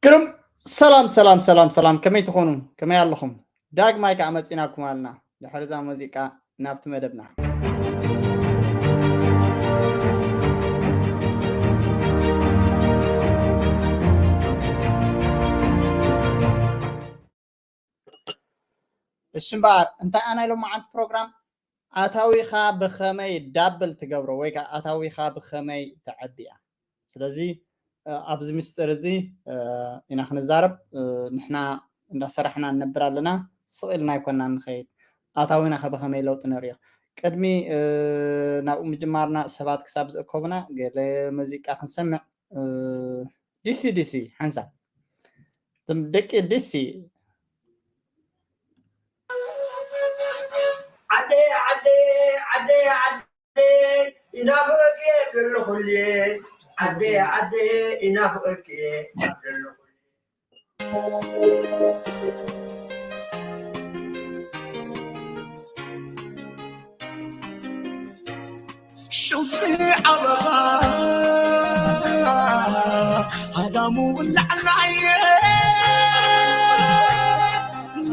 ግርም። ሰላም ሰላም ሰላም ሰላም፣ ከመይ ትኾኑ? ከመይ ኣለኹም? ዳግማይ ከኣ መጺናኩም ኣለና። ድሕሪ እዛ ሙዚቃ ናብቲ መደብና። እሺ እምበኣር፣ እንታይ እያ ናይ ሎማዓንቲ ፕሮግራም? ኣታዊኻ ብኸመይ ዳብል ትገብሮ ወይ ከዓ ኣታዊኻ ብኸመይ ተዐቢ እያ? ስለዚ፣ እ፣ ኣብዚ ምስጢር እዚ፣ እ፣ ኢና ክንዛረብ። እ፣ ንሕና እንዳሰራሕና ንነብር ኣለና፣ ስቕ ኢልና ኣይኮንና ንኸይድ። ኣታዊና ከ ብኸመይ ለውጢ ነርእዮ? ቅድሚ፣ እ፣ ናብኡ ምጅማርና ሰባት ክሳብ ዝእከቡና ገለ ሙዚቃ ክንሰምዕ። እ፣ ዲሲ፣ ዲሲ፣ ሓንሳብ። እቶም ደቂ ዲሲ። ዓደይ፣ ዓደይ፣ ዓደይ፣ ዓደይ፣ ይናፍቐኪ እየ ዘለኹልየ። ዓደይ፣ ዓደይ፣ ይናፍቐኪ እየ ዘለኹልየ። ሹዚ ዓበባ ሃዳሙ ላዕላየ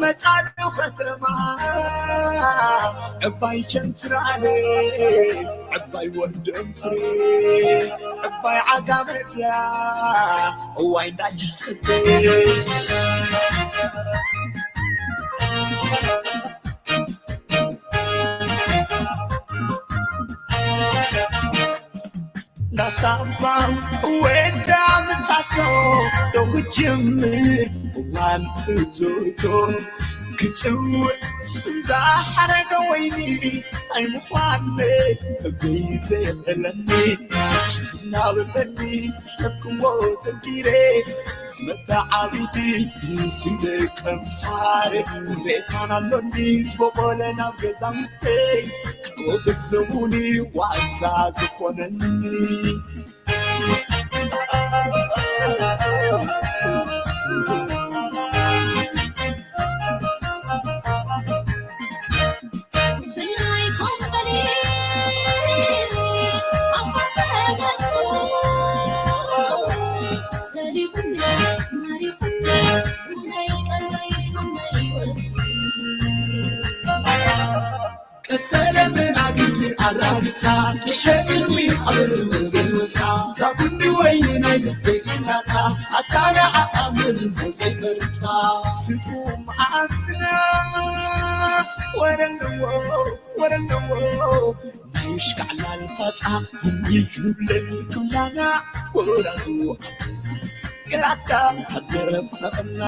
መጻሉ ከተማ ዕባይ ቸንትራለ ዕባይ ወንደምሬ ዕባይ ዓጋመ ድያ እዋይ እንዳጃሰተ ዳሳባ ወዳ ምጻቶ ዶ ክጅምር እዋን እቶቶ ክጽውዕ ስምዛ ሓረገ ወይኒ እንታይ ምዃነ እበይ ዘየለኒ ስናበለኒ ዘሕለፍክዎ ዘንቢረ ምስ መተዓቢቲ ስንደቀምሓረ ሬታን ኣሎኒ ዝበቆለ ናብ ገዛ ምስተይ ካልኦት ዘግዘሙኒ ዋንታ ዝኾነኒ ቀስተደመና ግንቲ ኣራግታ ክሕዝኒ ኣብ ርምዝምታ ዛጉንዲ ወይኒ ናይ ልበይ እናታ ኣታንዓ ኣምርሞ ዘይመርታ ስጡ መዓስና ወረ ኣለዎ ወረ ኣለዎ ናይ ሽካዕላል ፋፃ ይክኑብለን ኩላና ወራዙ ግላታ ሃገር ፍቕርና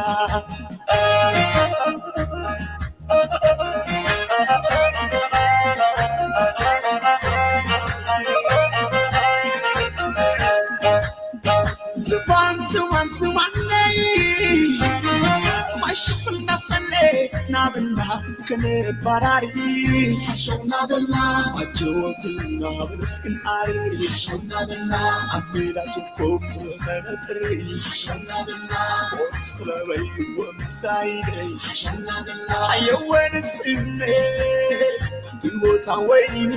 ዝባን ዝባን ዝባነይ ማሽኹል መሰለ ናብና ክንባራሪ ሓሸው ናብና ኣጀወፍና ብርስክን ኣሪ ሓሸው ናብና ኣብ ሜዳ ጅኮፍ ንኸነጥሪ ሓሸው ናብና ስፖርት ክለበይ ወምሳይደይ ሓሸው ናብና ኣየወን ስሜ ትቦታ ወይኒ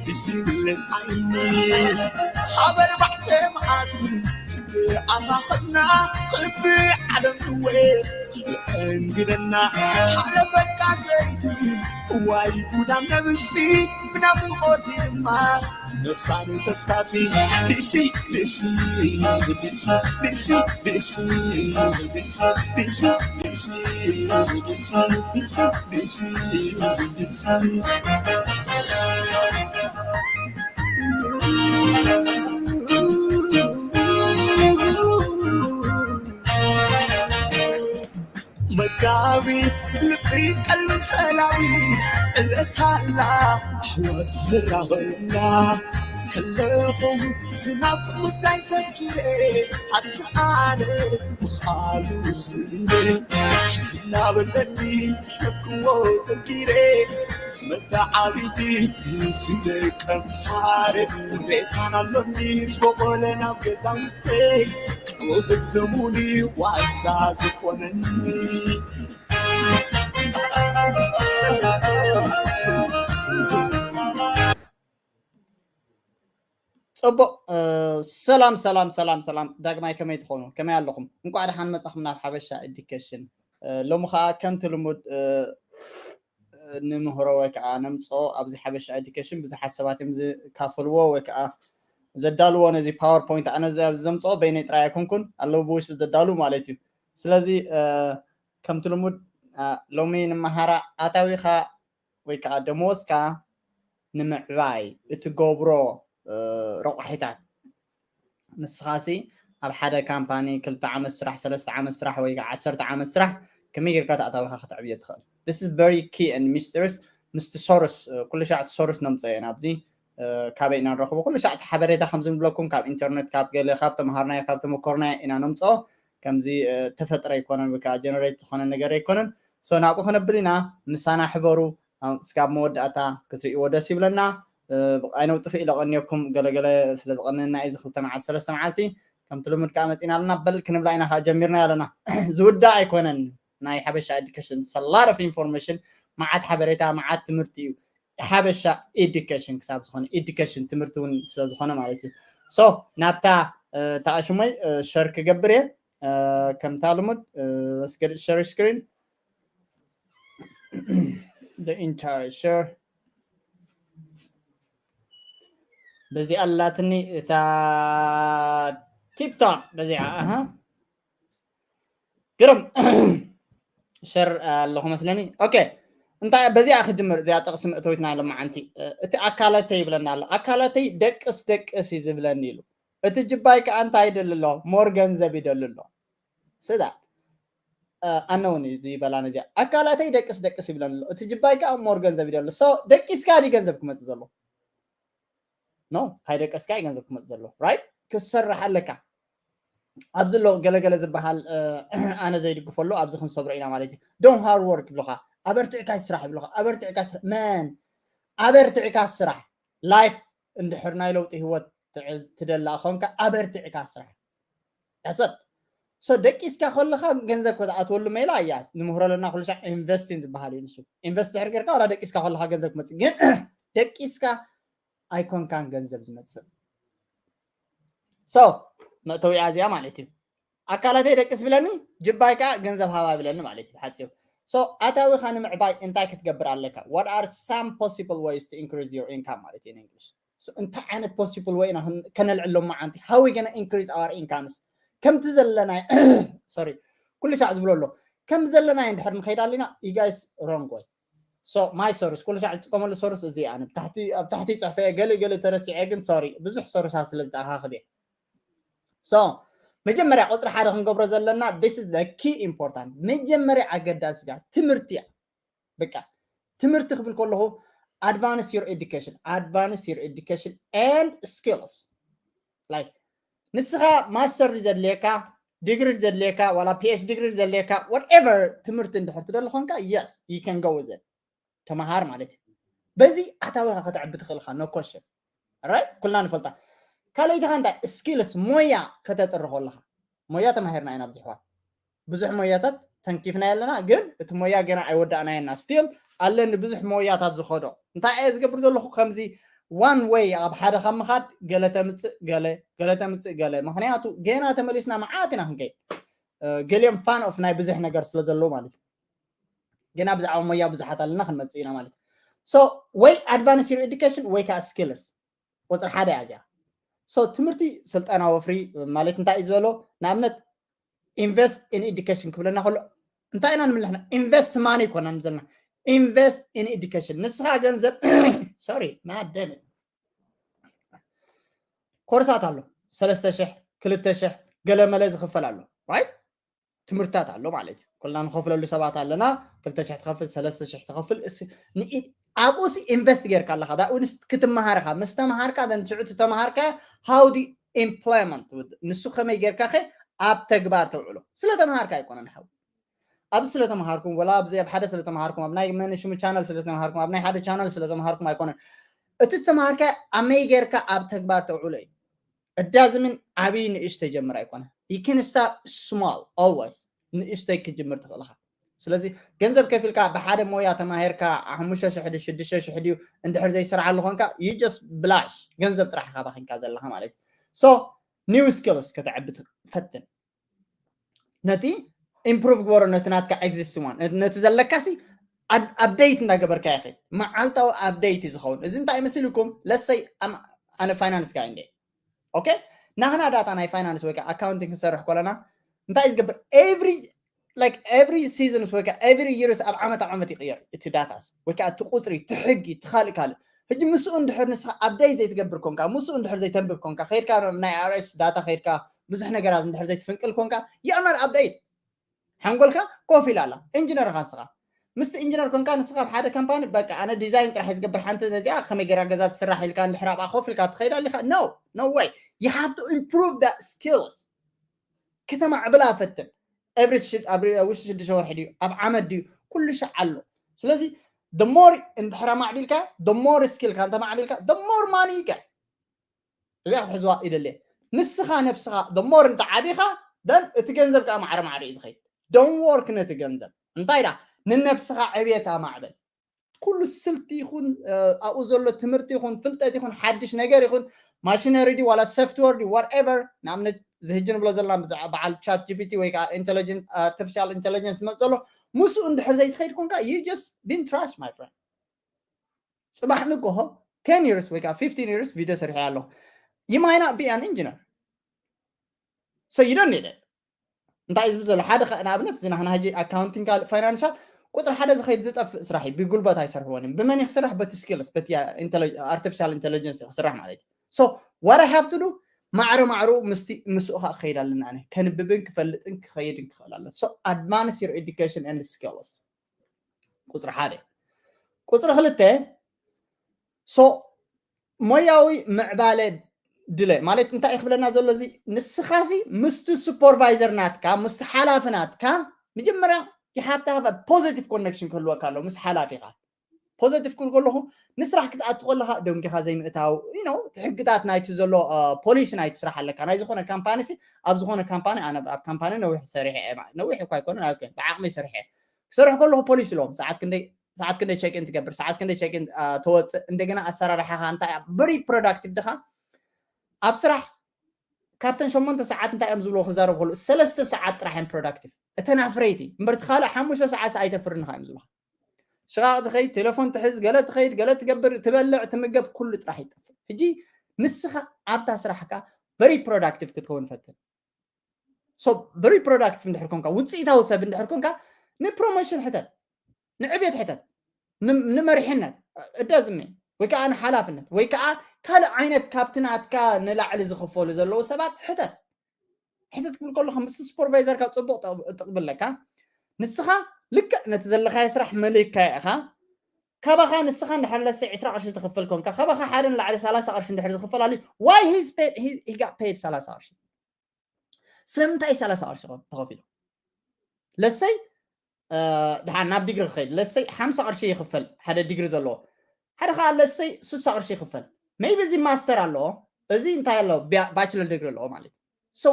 ይስብልን ዓይኒ ሓበር ባዕተ መዓዝኒ ኣማኸና ክቢ ዓለም እወ እንግደና ሓለፈካ ሰይቲ ዋይ ጉዳም ነብሲ ብናፍቆት ድማ ነብሳኑ ተሳሲ ዲሲ ዲሲ ዲሲ ዲሲ ዲሲ ዲሲ ዲሲ ዲሲ ዲሲ ዲሲ መጋቢት ልቢ ቀልብን ሰላሚ እለታላ ኣሕዋት ንራኸብና ከለኹም ዝናብ ምፍላይ ዘኪረ ኣቲ ኣነ ምኻሉ ስኢነ ዝናበለኒ ዘሕለፍክዎ ዘኪረ ምስ መተዓቢቲ ስደቀም ሓረ ሬታን ኣሎኒ ዝበቆለ ናብ ገዛውተይ ካብኡ ዘግዘሙኒ ዋልታ ዝኾነኒ ጽቡቕ። ሰላም ሰላም ሰላም ሰላም፣ ዳግማይ ከመይ ትኾኑ? ከመይ ኣለኹም? እንቋዕ ደሓን መጻኹም ናብ ሓበሻ ኤዱኬሽን። ሎሚ ኸኣ ከምቲ ልሙድ ንምህሮ ወይ ከዓ ነምጽኦ ኣብዚ ሓበሻ ኤዱኬሽን ብዙሓት ሰባት እዮም ዝካፈልዎ ወይ ከዓ ዘዳልዎ ነዚ ፓወርፖይንት። ኣነ ኣብዚ ዘምጽኦ በይነይ ጥራይ ኣይኮንኩን፣ ኣለዉ ብውሽጢ ዘዳልዉ ማለት እዩ። ስለዚ ከምቲ ልሙድ ሎሚ ንመሃራ ኣታዊኻ ወይ ከዓ ደመወዝካ ንምዕባይ እትገብሮ ረቋሒታት፣ ንስኻሲ ኣብ ሓደ ካምፓኒ ክልተ ዓመት ስራሕ፣ ሰለስተ ዓመት ስራሕ ወይ ከዓ ዓሰርተ ዓመት ስራሕ ከመይ ጌርካ ኣታዊኻ ከተዕብዮ ትኽእል? This is very key and mysterious። ምስቲ ሶርስ ኩሉ ሻዕ እቲ ሶርስ ነምፅኦ ኢና ኣብዚ ካበይ ኢና ንረኽቦ? ኩሉ ሻዕ እቲ ሓበሬታ ከምዚ ንብለኩም ካብ ኢንተርኔት፣ ካብ ገለ፣ ካብ ተምሃርናዮ፣ ካብ ተመኮርናዮ ኢና ነምፅኦ። ከምዚ ተፈጥረ ኣይኮነን ወይ ከዓ ጀነሬት ዝኾነ ነገር ኣይኮነን። ሶ ናብኡ ክነብል ኢና። ምሳና ሕበሩ። ስጋብ መወዳእታ ክትርእይዎ ደስ ይብለና። ኣይነውጥፍ ኢለ ቀንየኩም ገለገለ ስለ ዝቐነና እዩ። እዚ ክልተ መዓልቲ ሰለስተ መዓልቲ ከምቲ ልሙድ ከዓ መፂና ኣለና። በል ክንብላ ኢና ከዓ ጀሚርና ኣለና። ዝውዳእ ኣይኮነን። ናይ ሓበሻ ኤዱኬሽን ሰላር ኦፍ ኢንፎርሜሽን፣ መዓት ሓበሬታ፣ መዓት ትምህርቲ እዩ። ሓበሻ ኤዱኬሽን ክሳብ ዝኾነ ኤዱኬሽን ትምህርቲ እውን ስለ ዝኾነ ማለት እዩ። ሶ ናብታ ተኣሽሞይ ሸር ክገብር እየ። ከምታ ልሙድ ስገድ ሸር ስክሪን the entire share በዚኣ ኣላትኒ እታ ቲፕቶፕ በዚኣ ኣሃ ግርም ሸር ኣለኹ መስለኒ። ኦኬ እንታይ በዚኣ ክጅምር እዚኣ ጥቕሲ ምእተዊትና ለማዓንቲ እቲ ኣካላተይ ይብለና ኣሎ። ኣካላተይ ደቅስ ደቅስ እዩ ዝብለኒ ኢሉ። እቲ ጅባይ ከዓ እንታይ ይደሊ ኣሎ? ሞር ገንዘብ ይደሊ ኣሎ። ስዳ ኣነ እውን እዚ በላ ነዚኣ ኣካላተይ ደቅስ ደቅስ ይብለኒ ኣሎ። እቲ ጅባይ ከዓ ሞር ገንዘብ ይደሊ ኣሎ። ሶ ደቂስካ ድዩ ገንዘብ ክመፅእ ዘሎ? ኖ ካይደቀስካ እዩ ገንዘብ ክመፅእ ዘሎ። ራይት ክትሰርሕ ኣለካ። ኣብዚ ኣሎ ገለገለ ዝበሃል ኣነ ዘይድግፈሉ ኣብዚ ክንሰብሮ ኢና ማለት እዩ። ዶን ሃርድ ወርክ ይብሉካ፣ ኣበርቲዕካ ስራሕ ይብሉካ፣ ኣበርቲዕካ ስራሕ መን ኣበርቲዕካ ስራሕ ላይፍ እንድሕር ናይ ለውጢ ህይወት ትደላ ኮንካ ኣበርቲዕካ ስራሕ። ሕሰብ ሶ ደቂስካ ከለካ ገንዘብ ከተኣትወሉ ሜላ እያ ንምህሮ ኣለና። ኩሉ ሻዕ ኢንቨስቲንግ ዝበሃል እዩ ንሱ። ኢንቨስት ድሕር ጌርካ ዋላ ደቂስካ ከለካ ገንዘብ ክመፅእ ግን ደቂስካ ኣይኮንካን ገንዘብ ዝመፅእ። ሶ መእተዊያ እዚኣ ማለት እዩ። ኣካላተይ ደቅስ ብለኒ ጅባይ ከዓ ገንዘብ ሃባ ብለኒ ማለት እዩ ብሓፂሩ። ሶ ኣታዊኻ ንምዕባይ እንታይ ክትገብር ኣለካ? What are some possible ways to increase your income ማለት እዩ ንእንግሊሽ። እንታይ ዓይነት possible way ኢና ከነልዕሎም መዓንቲ? How we gonna increase our incomes? ከምቲ ዘለናዮ ሶሪ ኩሉ ሻዕ ዝብሎ ኣሎ ከም ዘለናዮ እንድሕር ንኸይድ ኣሊና you guys wrong way። ሶ ማይ ሶርስ ኩሉ ሻዕ ዝጥቀመሉ ሶርስ እዚ ኣነ ብታሕቲ ኣብ ታሕቲ ይፅሕፈ እየ ገለ ገለ ተረሲዐ ግን ሶሪ ብዙሕ ሶርሳት ስለ ዝተኣኻኽብ እየ። ሶ መጀመርያ ቁፅሪ ሓደ ክንገብሮ ዘለና this is the key important መጀመርያ ኣገዳሲ እያ ትምህርቲ እያ። በቃ ትምህርቲ ክብል ከለኹ advance your education advance your education and skills like ንስኻ ማስተር ዘድልየካ ዲግሪ ዘድልየካ ዋላ ፒኤች ዲግሪ ዘድልየካ whatever ትምህርቲ እንድሕር ትደሊ ኮንካ yes you can go with it ተመሃር ማለት እዩ። በዚ ኣታዊኻ ከተዕቢ ትኽእልካ no question right ኩልና ንፈልጣ። ካልኣይቲ ከ እንታይ ስኪልስ ሞያ ከተጥሪ ከለኻ ሞያ ተማሂርና ኢና ብዙሕዋት ብዙሕ ሞያታት ተንኪፍና ኣለና ግን እቲ ሞያ ገና ኣይወዳእናየና still ኣለኒ ብዙሕ ሞያታት ዝኸዶ እንታይ እየ ዝገብር ዘለኹ ከምዚ one way ኣብ ሓደ ካብ ምኻድ ገለ ተምፅእ ገለ ገለ ተምፅእ ገለ ምክንያቱ ገና ተመሊስና መዓት ኢና ክንከይድ ገሊኦም fan of ናይ ብዙሕ ነገር ስለ ዘለዉ ማለት እዩ። ገና ብዛዕባ ሞያ ብዙሓት ኣለና ክንመፅእ ኢና ማለት እዩ። So ወይ advance your education ወይ ከዓ skills ቁፅሪ ሓደ እያ እዚኣ። So ትምህርቲ ስልጠና ወፍሪ ማለት እንታይ እዩ ዝበሎ ንኣብነት invest in education ክብለና ከሎ እንታይ ኢና ንምልሕና invest money ይኮና ንዘልና invest in education ንስኻ ገንዘብ sorry ማደም ኮርሳት ኣሎ ሰለስተ ሽሕ ክልተ ሽሕ ገለ መለ ዝኽፈል ኣሎ right ትምህርትታት ኣሎ ማለት እዩ። ኩልና ንኸፍለሉ ሰባት ኣለና ክልተ ሽሕ ትኸፍል ሰለስተ ሽሕ ትኸፍል እስ ንኢድ ኣብኡ ሲ ኢንቨስት ጌርካ ኣለኻ ዳኡ ክትመሃርካ ምስ ተመሃርካ ዘን ሽዑ ተመሃርካ how do implement ንሱ ከመይ ጌርካ ኸ ኣብ ተግባር ተውዕሎ ስለ ተመሃርካ ኣይኮነን ሓው ኣብዚ ስለ ተመሃርኩም ወላ ኣብዚ ኣብ ሓደ ስለ ተመሃርኩም ኣብ ናይ መን ሽሙ ቻነል ስለ ተመሃርኩም ኣብ ናይ ሓደ ቻነል ስለ ተመሃርኩም ኣይኮነን እቲ ዝተመሃርካ ኣመይ ጌርካ ኣብ ተግባር ተውዕሎ እዩ እዳዝምን ዓብይ ንእሽተይ ጀምር ኣይኮነ you can start small always ንእሽተይ ክጅምር ትኽእልኻ ስለዚ ገንዘብ ከፊልካ ብሓደ ሞያ ተማሂርካ ሓሙሽተ ሽሕ ድዩ ሽዱሽተ ሽሕ ድዩ እንድሕር ዘይስርሓሉ ኮንካ you just ብላሽ ገንዘብ ጥራሕ ኢኻ ባኺንካ ዘለኻ ማለት እዩ። So new skills ከተዕቢ ፈትን። ነቲ improve ግበሮ፣ ነቲ ናትካ existing one፣ ነቲ ዘለካሲ update እንዳገበርካ ይኸይድ። መዓልታዊ update እዩ ዝኸውን። እዚ እንታይ መሲልኩም? ለሰይ ኣነ finance guy እንደ okay፣ ናህና data ናይ finance ወይ ከዓ accounting ክንሰርሕ ከለና እንታይ እዩ ዝገብር? Every like every seasons ወይ ከዓ every years ኣብ ዓመት ኣብ ዓመት ይቕየር እቲ data ስ ወይ ከዓ እቲ ቁፅሪ፣ እቲ ሕጊ፣ እቲ ካልእ ካልእ። ሕጂ ምስኡ እንድሕር ንስኻ update ዘይትገብር ኮንካ፣ ምስኡ እንድሕር ዘይተንብብ ኮንካ፣ ከይድካ ናይ I R S data ከይድካ ብዙሕ ነገራት እንድሕር ዘይትፍንቅል ኮንካ you are not update። ሓንጎልካ ኮፍ ኢላ ኣላ። ኢንጂነር ኢኻ ንስኻ። ምስቲ ኢንጂነር ኮንካ ንስኻ ኣብ ሓደ ካምፓኒ በቃ ኣነ ዲዛይን ጥራሕ ዝገብር ሓንቲ ነዚኣ ከመይ ገይራ ገዛ ትስራሕ ኢልካ እንድሕር ኣብኣ ኮፍ ኢልካ ትኸይድ ኣሊኻ? No, no way. You have to improve that skills። ከተማዕብላ ፈትን። Every ውሽጢ ሽዱሽተ ወርሒ ድዩ ኣብ ዓመት ድዩ ኩሉ ሻዕ ኣሎ። ስለዚ the more እንድሕር ኣማዕቢልካ፣ the more skill ካ እንተማዕቢልካ the more money you get። እዚኣ ክትሕዝዋ ይደልየ። ንስኻ ነብስኻ the more እንተ ዓቢኻ then እቲ ገንዘብ ከዓ ማዕረ ማዕረ እዩ ዝኸይድ። Don't work ነቲ ገንዘብ። እንታይ ዳ ንነብስኻ ዕብየት ኣማዕበል። ኩሉ ስልቲ ይኹን ኣብኡ ዘሎ ትምህርቲ ይኹን ፍልጠት ይኹን ሓድሽ ነገር ይኹን machinery ድዩ ዋላ software ድዩ whatever፣ ንኣብነት ዝህጂ ንብሎ ዘለና በዓል chat G P T ወይ ከዓ artificial intelligence ዝመፅ ዘሎ ምስኡ እንድሕር ዘይትኸይድ ኮንካ you just been trash my friend። ፅባሕ ንጎሆ ten years ወይ ከዓ fifteen years ቪድዮ ሰሪሐ ኣለኹ። You might not be an engineer, so you don't need it። እንታይ እዩ ዝብል ዘሎ? ሓደ ንኣብነት እዚ ናህና ሕጂ accounting ካልእ financial ቁፅሪ ሓደ ዝኸይድ ዝጠፍእ ስራሕ እዩ። ብጉልበት ኣይሰርሕዎን እዮም። ብመን ክስራሕ? በቲ skills፣ በቲ artificial intelligence ክስራሕ ማለት እዩ። So what I have to do ማዕረ ማዕሩ ምስቲ ምስኡ ከዓ ክኸይድ ኣለና። ኣነ ከንብብን ክፈልጥን ክኸይድን ክኽእል ኣለና። So advance your education and skills። ቁፅሪ ሓደ። ቁፅሪ ክልተ so ሞያዊ ምዕባለ ድለ ማለት እንታይ ክብለና ዘሎ? እዚ ንስኻሲ ምስቲ supervisor ናትካ ምስቲ ሓላፊ ናትካ መጀመርያ you have to have positive connection ክህልወካ ኣሎ ምስ ሓላፊኻ። Positive ክብል ከለኹ ንስራሕ ክትኣቱ ከለኻ ደንጊኻ ዘይምእታው you know እቲ ሕግታት ናይቲ ዘሎ ፖሊሲ ናይቲ ስራሕ ኣለካ። ናይ ዝኾነ ካምፓኒ ሲ ኣብ ዝኾነ ካምፓኒ ኣነ ኣብ ካምፓኒ ነዊሕ ሰሪሐ እየ ማለት ነዊሕ እኳ ኣይኮነን ብዓቕሚ ሰሪሐ ክሰርሕ ከለኹ ፖሊሲ ኣለዎም። ሰዓት ክንደይ ሰዓት ክንደይ check in ትገብር፣ ሰዓት ክንደይ check in ተወፅእ፣ እንደገና ኣሰራርሓኻ እንታይ very productive ድኻ ኣብ ስራሕ። ካብተን ሸሞንተ ሰዓት እንታይ እዮም ዝብልዎ ክዛረቡ ከሉ ሰለስተ ሰዓት ጥራሕ እዮም productive። እተን ኣፍረይቲ እምበር እቲ ካልእ ሓሙሽተ ሰዓት ኣይተፍርንኻ እዮም ዝብልኻ። ሽቓቕ ትኸይድ፣ ቴሌፎን ትሕዝ፣ ገለ ትኸይድ፣ ገለ ትገብር፣ ትበልዕ፣ ትምገብ፣ ኩሉ ጥራሕ ይጠፍእ። ሕጂ ንስኻ ኣብታ ስራሕካ very productive ክትከውን ፈትን። So very productive እንድሕር ኮንካ ውፅኢታዊ ሰብ እንድሕር ኮንካ ንፕሮሞሽን ሕተት፣ ንዕብየት ሕተት፣ ንመሪሕነት እዳዝሜ ወይ ከዓ ንሓላፍነት ወይ ከዓ ካልእ ዓይነት ካብቲ ናትካ ንላዕሊ ዝኽፈሉ ዘለዉ ሰባት ሕተት። ሕተት ክብል ከለካ ምስ supervisor ካ ፅቡቅ ጥቕብለካ ንስኻ ልክዕ ነቲ ዘለካዮ ስራሕ መለካዮ ኢኻ። ካባኻ ንስኻ እንድሕር ለሰ ዕስራ ቅርሺ ትኽፈል ኮንካ ካባኻ ሓደ ንላዕሊ ሰላሳ ቅርሺ እንድሕር ዝኽፈል ኣልዩ why he got paid ሰላሳ ቅርሺ? ስለምንታይ ሰላሳ ቅርሺ ተኸፊሉ? ለሰይ ድሓን ናብ ዲግሪ ክኸይድ ለሰይ ሓምሳ ቅርሺ ይኽፈል ሓደ ዲግሪ ዘለዎ ሓደ ከዓ ለሰይ ስሳ ቅርሺ ይኽፈል። Maybe እዚ ማስተር ኣለዎ እዚ እንታይ ኣለዎ bachelor degree ኣለዎ ማለት እዩ። So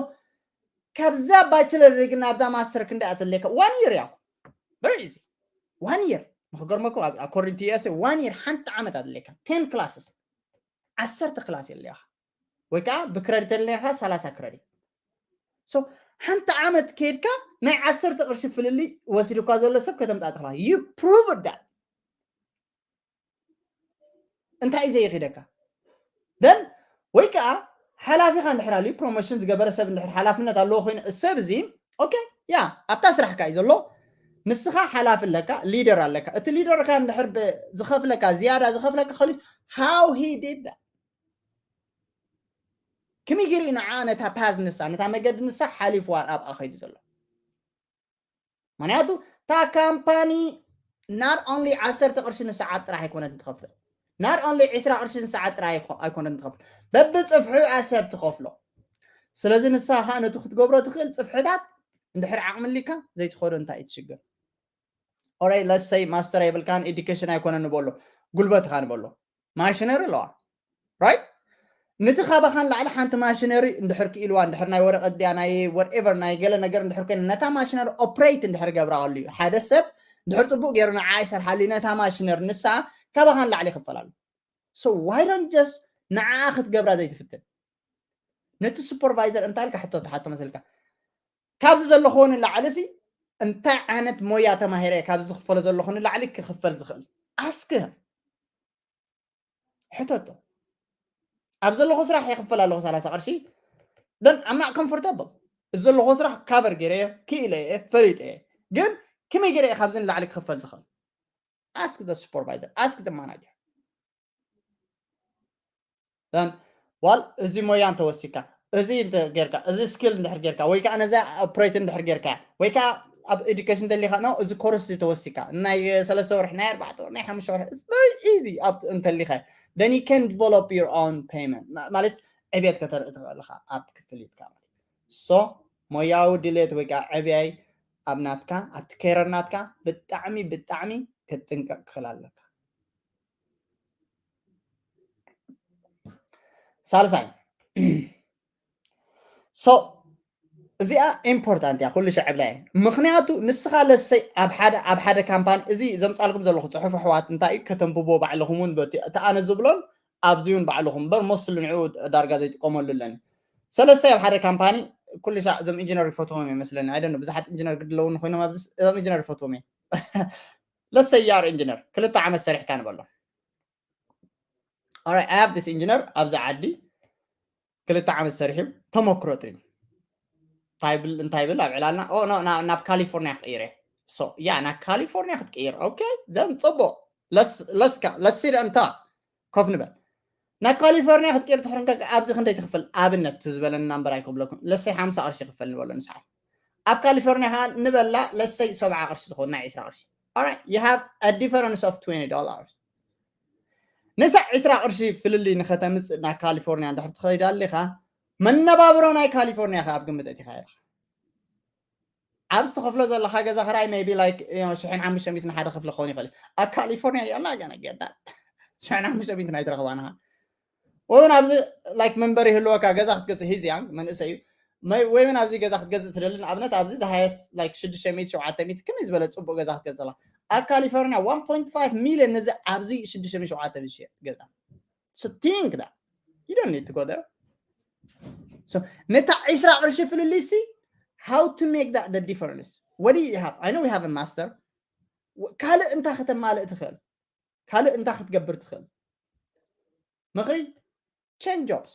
ካብዛ bachelor degree ናብዛ ማስተር ክንደይ ኣተለካ one year ያኩ very easy one year ንክገርመኩም according to USA one year ሓንቲ ዓመት ኣድለካ ten classes ዓሰርተ ክላስ የለካ ወይ ከዓ ብክረዲት ኣለካ ሰላሳ ክረዲት። So ሓንቲ ዓመት ከይድካ ናይ ዓሰርተ ቅርሺ ፍልልይ ወሲዱካ ዘሎ ሰብ ከተምፃእ ትኽላ you prove that እንታይ እዩ ዘይኽደካ then ወይ ከዓ ሓላፊኻ እንድሕር ኣልዩ ፕሮሞሽን ዝገበረ ሰብ እንድሕር ሓላፍነት ኣለዎ ኮይኑ ሰብ እዚ okay ያ ኣብታ ስራሕካ እዩ ዘሎ ንስኻ ሓላፊ ኣለካ leader ኣለካ እቲ leader ካ እንድሕር ዝኸፍለካ ዝያዳ ዝኸፍለካ ከሊስ how he did that ከመይ ገይሩ እዩ ንዓ ነታ path ንሳ ነታ መገዲ ንሳ ሓሊፍዋ ኣብኣ ከይዱ ዘሎ ምክንያቱ እታ ካምፓኒ not only ዓሰርተ ቅርሺ ንሰዓት ጥራሕ ኣይኮነትን ትኸፍል not only ዕስራ ቅርሺ ንሰዓት ጥራሕ ኣይኮነትን ትኸፍል በብፅፍሑ እያ ሰብ ትኸፍሎ ስለዚ ንስኻ ከዓ ነቲ ክትገብሮ ትኽእል ፅፍሕታት እንድሕር ዓቕሚ ኣሊካ ዘይትኸዶ እንታይ እዩ ትሽግር ኦራይ ለሰይ ማስተር የብልካን education ኣይኮነን ንበሎ ጉልበትኻ ንበሎ machinery ኣለዋ right ነቲ ካባኻን ላዕሊ ሓንቲ ማሽነሪ እንድሕር ክኢልዋ፣ እንድሕር ናይ ወረቐት ድያ ናይ whatever ናይ ገለ ነገር እንድሕር ኮይነ፣ ነታ ማሽነሪ ኦፕሬት እንድሕር ገብራሉ እዩ። ሓደ ሰብ እንድሕር ጽቡቕ ገይሩ ንዓ ይሰርሓሉ እዩ፣ ነታ ማሽነሪ ንሳ ካባኻን ላዕሊ ይኽፈላሉ። So why don't just ንዓ ክትገብራ ዘይትፍትን? ነቲ ሱፐርቫይዘር እንታይ ኢልካ ሕቶ ትሓቶ መስልካ? ካብዚ ዘለኹዎ ንላዕሊ ሲ እንታይ ዓይነት ሞያ ተማሂረ እየ ካብዚ ዝኽፈሎ ዘለኹ ንላዕሊ ክኽፈል ዝኽእል? ኣስክ ሕተቶ። ኣብ ዘለኹ ስራሕ ይኽፈል ኣለኹ ሰላሳ ቅርሺ፣ then I'm not comfortable። እዚ ዘለኹዎ ስራሕ ካቨር ገይረ እየ፣ ክኢለ እየ፣ ፈሊጠ እየ። ግን ከመይ ገይረ እየ ካብዚ ንላዕሊ ክኽፈል ዝኽእል? Ask the supervisor, ask the manager. Then ዋል እዚ ሞያ እንተወሲካ፣ እዚ እንተ ጌርካ፣ እዚ ስኪል እንድሕር ጌርካ፣ ወይ ከዓ ነዚ ኦፕሬት እንድሕር ጌርካ፣ ወይ ከዓ ኣብ ኤዱኬሽን እንተሊኻ፣ no፣ እዚ ኮርስ እዚ ተወሲካ፣ ናይ ሰለስተ ወርሒ፣ ናይ ኣርባዕተ ወርሒ፣ ናይ ሓሙሽተ ወርሒ፣ it's very easy። ኣብ እንተሊኻ፣ then you can develop your own payment። ማ-፣ ማለት ዕብየት ከተርኢ ትኽእል ኢኻ ኣብ ክፍሊትካ ማለት። So ሞያዊ ድሌት ወይ ከዓ ዕብያይ ኣብ ናትካ፣ ኣብቲ ኬረር ናትካ ብጣዕሚ፣ ብጣዕሚ ክትጥንቀቕ ክኽእል ኣለካ። ሳልሳይ፣ so እዚኣ ኢምፖርታንት እያ፣ ኩሉ ሸዕ ዕብላ እያ። ምኽንያቱ ንስኻ ለሰይ ኣብ ሓደ፣ ኣብ ሓደ ካምፓኒ፣ እዚ ዘምጻልኩም ዘለኹ ጽሑፍ ኣሕዋት እንታይ እዩ፣ ከተንብቦ ባዕልኹም እውን በቲ፣ እቲ ኣነ ዝብሎን ኣብዚ እውን ባዕልኹም እምበር፣ ሞስትሊ ንዕኡ ዳርጋ ዘይጥቀመሉ ኣለኒ። ሰለሰይ ኣብ ሓደ ካምፓኒ፣ ኩሉ ሻዕ እዞም ኢንጂነር ይፈትዎም እዮም መስለኒ። I don't know፣ ብዙሓት ኢንጂነር ግድለውን ኮይኖም ኣብዚ፣ እዞም ኢንጂነር ይፈትዎም እዮም። ለሰይ ያር ኢንጂነር፣ ክልተ ዓመት ሰሪሕካ ንበሎ። Alright, I have this engineer ኣብዚ ዓዲ ክልተ ዓመት ሰሪሑ ተመክሮ ጥሪ። እንታይ ብል፣ እንታይ ብል ኣብ ዕላልና? ኦ፣ ኖ፣ ና-፣ ናብ ካሊፎርኒያ ክቕይር እየ። So፣ ያ፣ ናብ ካሊፎርኒያ ክትቅይር። ኦኬ፣ then ጽቡቕ። ለስ-፣ ለስካ፣ ለሲ እንታ ኮፍ ንበል። ናብ ካሊፎርኒያ ክትቅይር ትሕር እንከ ኣብዚ ክንደይ ትኽፍል? ኣብነት፣ እቲ ዝበለኒ ናምበር ኣይክብለኩም። ለሰይ ሓምሳ ቅርሺ ክፈል ንበሎ ንሰዓት። ኣብ ካሊፎርኒያ ከኣ ንበላ ለሰይ ሰብዓ ቅርሺ ትኸውን፣ ናይ ዕስራ ቅርሺ። Alright, you have a difference of twenty dollars. ነዛ ዕስራ ቅርሺ ፍልልይ ንኸተምጽእ ናብ ካሊፎርኒያ እንድሕር ትኸይድ ኣሊኻ፣ መነባብሮ ናይ ካሊፎርኒያ ከኣ ኣብ ግምት ኣእቲኻ ኢኻ። ኣብዚ ትኸፍሎ ዘለኻ ገዛ ክራይ maybe like፣ you know፣ ሽሕን ሓሙሽተ ሚእትን ሓደ ክፍሊ ክኸውን ይኽእል እዩ። ኣብ ካሊፎርኒያ you're not gonna get that። ሽሕን ሓሙሽተ ሚእትን ኣይትረኽባን ኢኻ። ወይ እውን ኣብዚ፣ like፣ መንበሪ ይህልወካ፣ ገዛ ክትገዝእ፣ he's young፣ መንእሰይ እዩ። መ-፣ ወይ እውን ኣብዚ ገዛ ክትገዝእ ትደሊ፣ ንኣብነት ኣብዚ the highest፣ like፣ ሽዱሽተ ሚእቲ፣ ሸውዓተ ሚእቲ፣ ከመይ ዝበለ ጽቡቕ ገዛ ክትገዝእ ኣለካ። ኣብ ካሊፎርኒያ one point five million ነዚ ኣብዚ ሽዱሽተ ሚእቲ፣ ሸውዓተ ሚእቲ ዝሽየጥ ገዛ። So think that. You don't need to go there. So ነታ ዕስራ ቅርሺ ፍልልይ ሲ፣ how to make that the difference? What do you have? I know we have a master. ወ-፣ ካልእ እንታይ ከተማልእ ትኽእል? ካልእ እንታይ ክትገብር ትኽእል? ምኽሪ፣ change jobs።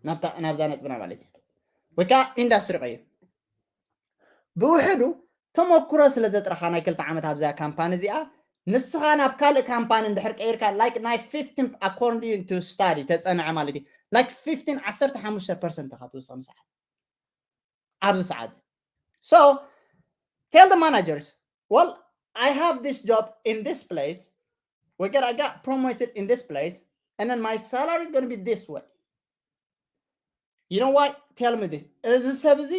ናብታ፣ ናብዛ ነጥብና ማለት እዩ። ወይ ከዓ ኢንዳስትሪ ቀይር። ብውሕዱ ተመኩሮ ስለ ዘጥረኻ ናይ ክልተ ዓመት ኣብዛ ካምፓኒ እዚኣ፣ ንስኻ ናብ ካልእ ካምፓኒ እንድሕር ቀይርካ፣ like፣ ናይ fifteen፣ according to study፣ ተጸንዐ ማለት እዩ፣ like፣ fifteen፣ ዓሰርተ ሓሙሽተ ፐርሰንት ኢኻ ትውስኽ ንሰዓት፣ ኣብዚ ሰዓት። So tell the managers, well, I have this job in this place, we get, I got promoted in this place, and then my salary is going to be this way. You know why? Tell me this. እዚ ሰብ እዚ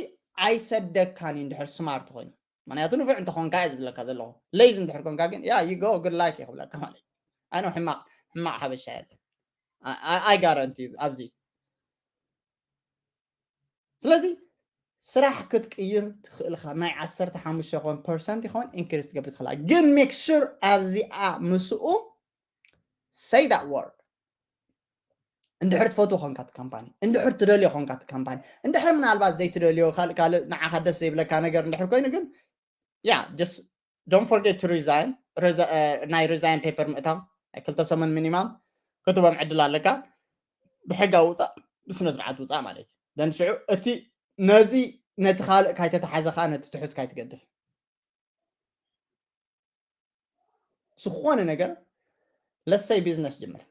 ኣይሰደካን እዩ እንድሕር ስማርት ኮይኑ። ምክንያቱ ንፉዕ እንተኾንካ እየ ዝብለካ ዘለኹ። ሌዚ እንድሕር ኮንካ ግን፣ yeah, you go, good luck እየ ክብለካ ማለት እዩ። ኣይ ኖ፣ ሕማቕ፣ ሕማቕ ሓበሻ የለን። I, I, I guarantee you ኣብዚ። ስለዚ ስራሕ ክትቅይር ትኽእል ኢኻ። ናይ ዓሰርተ ሓሙሽተ ይኾን ፐርሰንት ይኾን ኢንክሪስ ትገብር ትኽእል ኢኻ። ግን make sure ኣብዚኣ ምስኡ say that word። እንድሕር ትፈትዎ ኮንካ እቲ ካምፓኒ፣ እንድሕር ትደልዮ ኮንካ እቲ ካምፓኒ፣ እንድሕር ምናልባት ዘይትደልዮ ካልእ፣ ካልእ ንዓኻ ደስ ዘይብለካ ነገር እንድሕር ኮይኑ ግን፣ yeah, just don't forget to resign። ሪዛ-፣ እ፣ ናይ ሪዛይን ፔፐር ምእታው፣ ናይ ክልተ ሰሙን ሚኒማም ክትቦም ዕድል ኣለካ። ብሕጋዊ ውፃእ፣ ብስነ ስርዓት ውፃእ ማለት እዩ። ደን ሽዑ እቲ ነዚ ነቲ ካልእ ካይተተሓዘ ከዓ ነቲ ትሑዝ ካይትገድፍ። ዝኾነ ነገር ለሰይ ቢዝነስ ጅምር።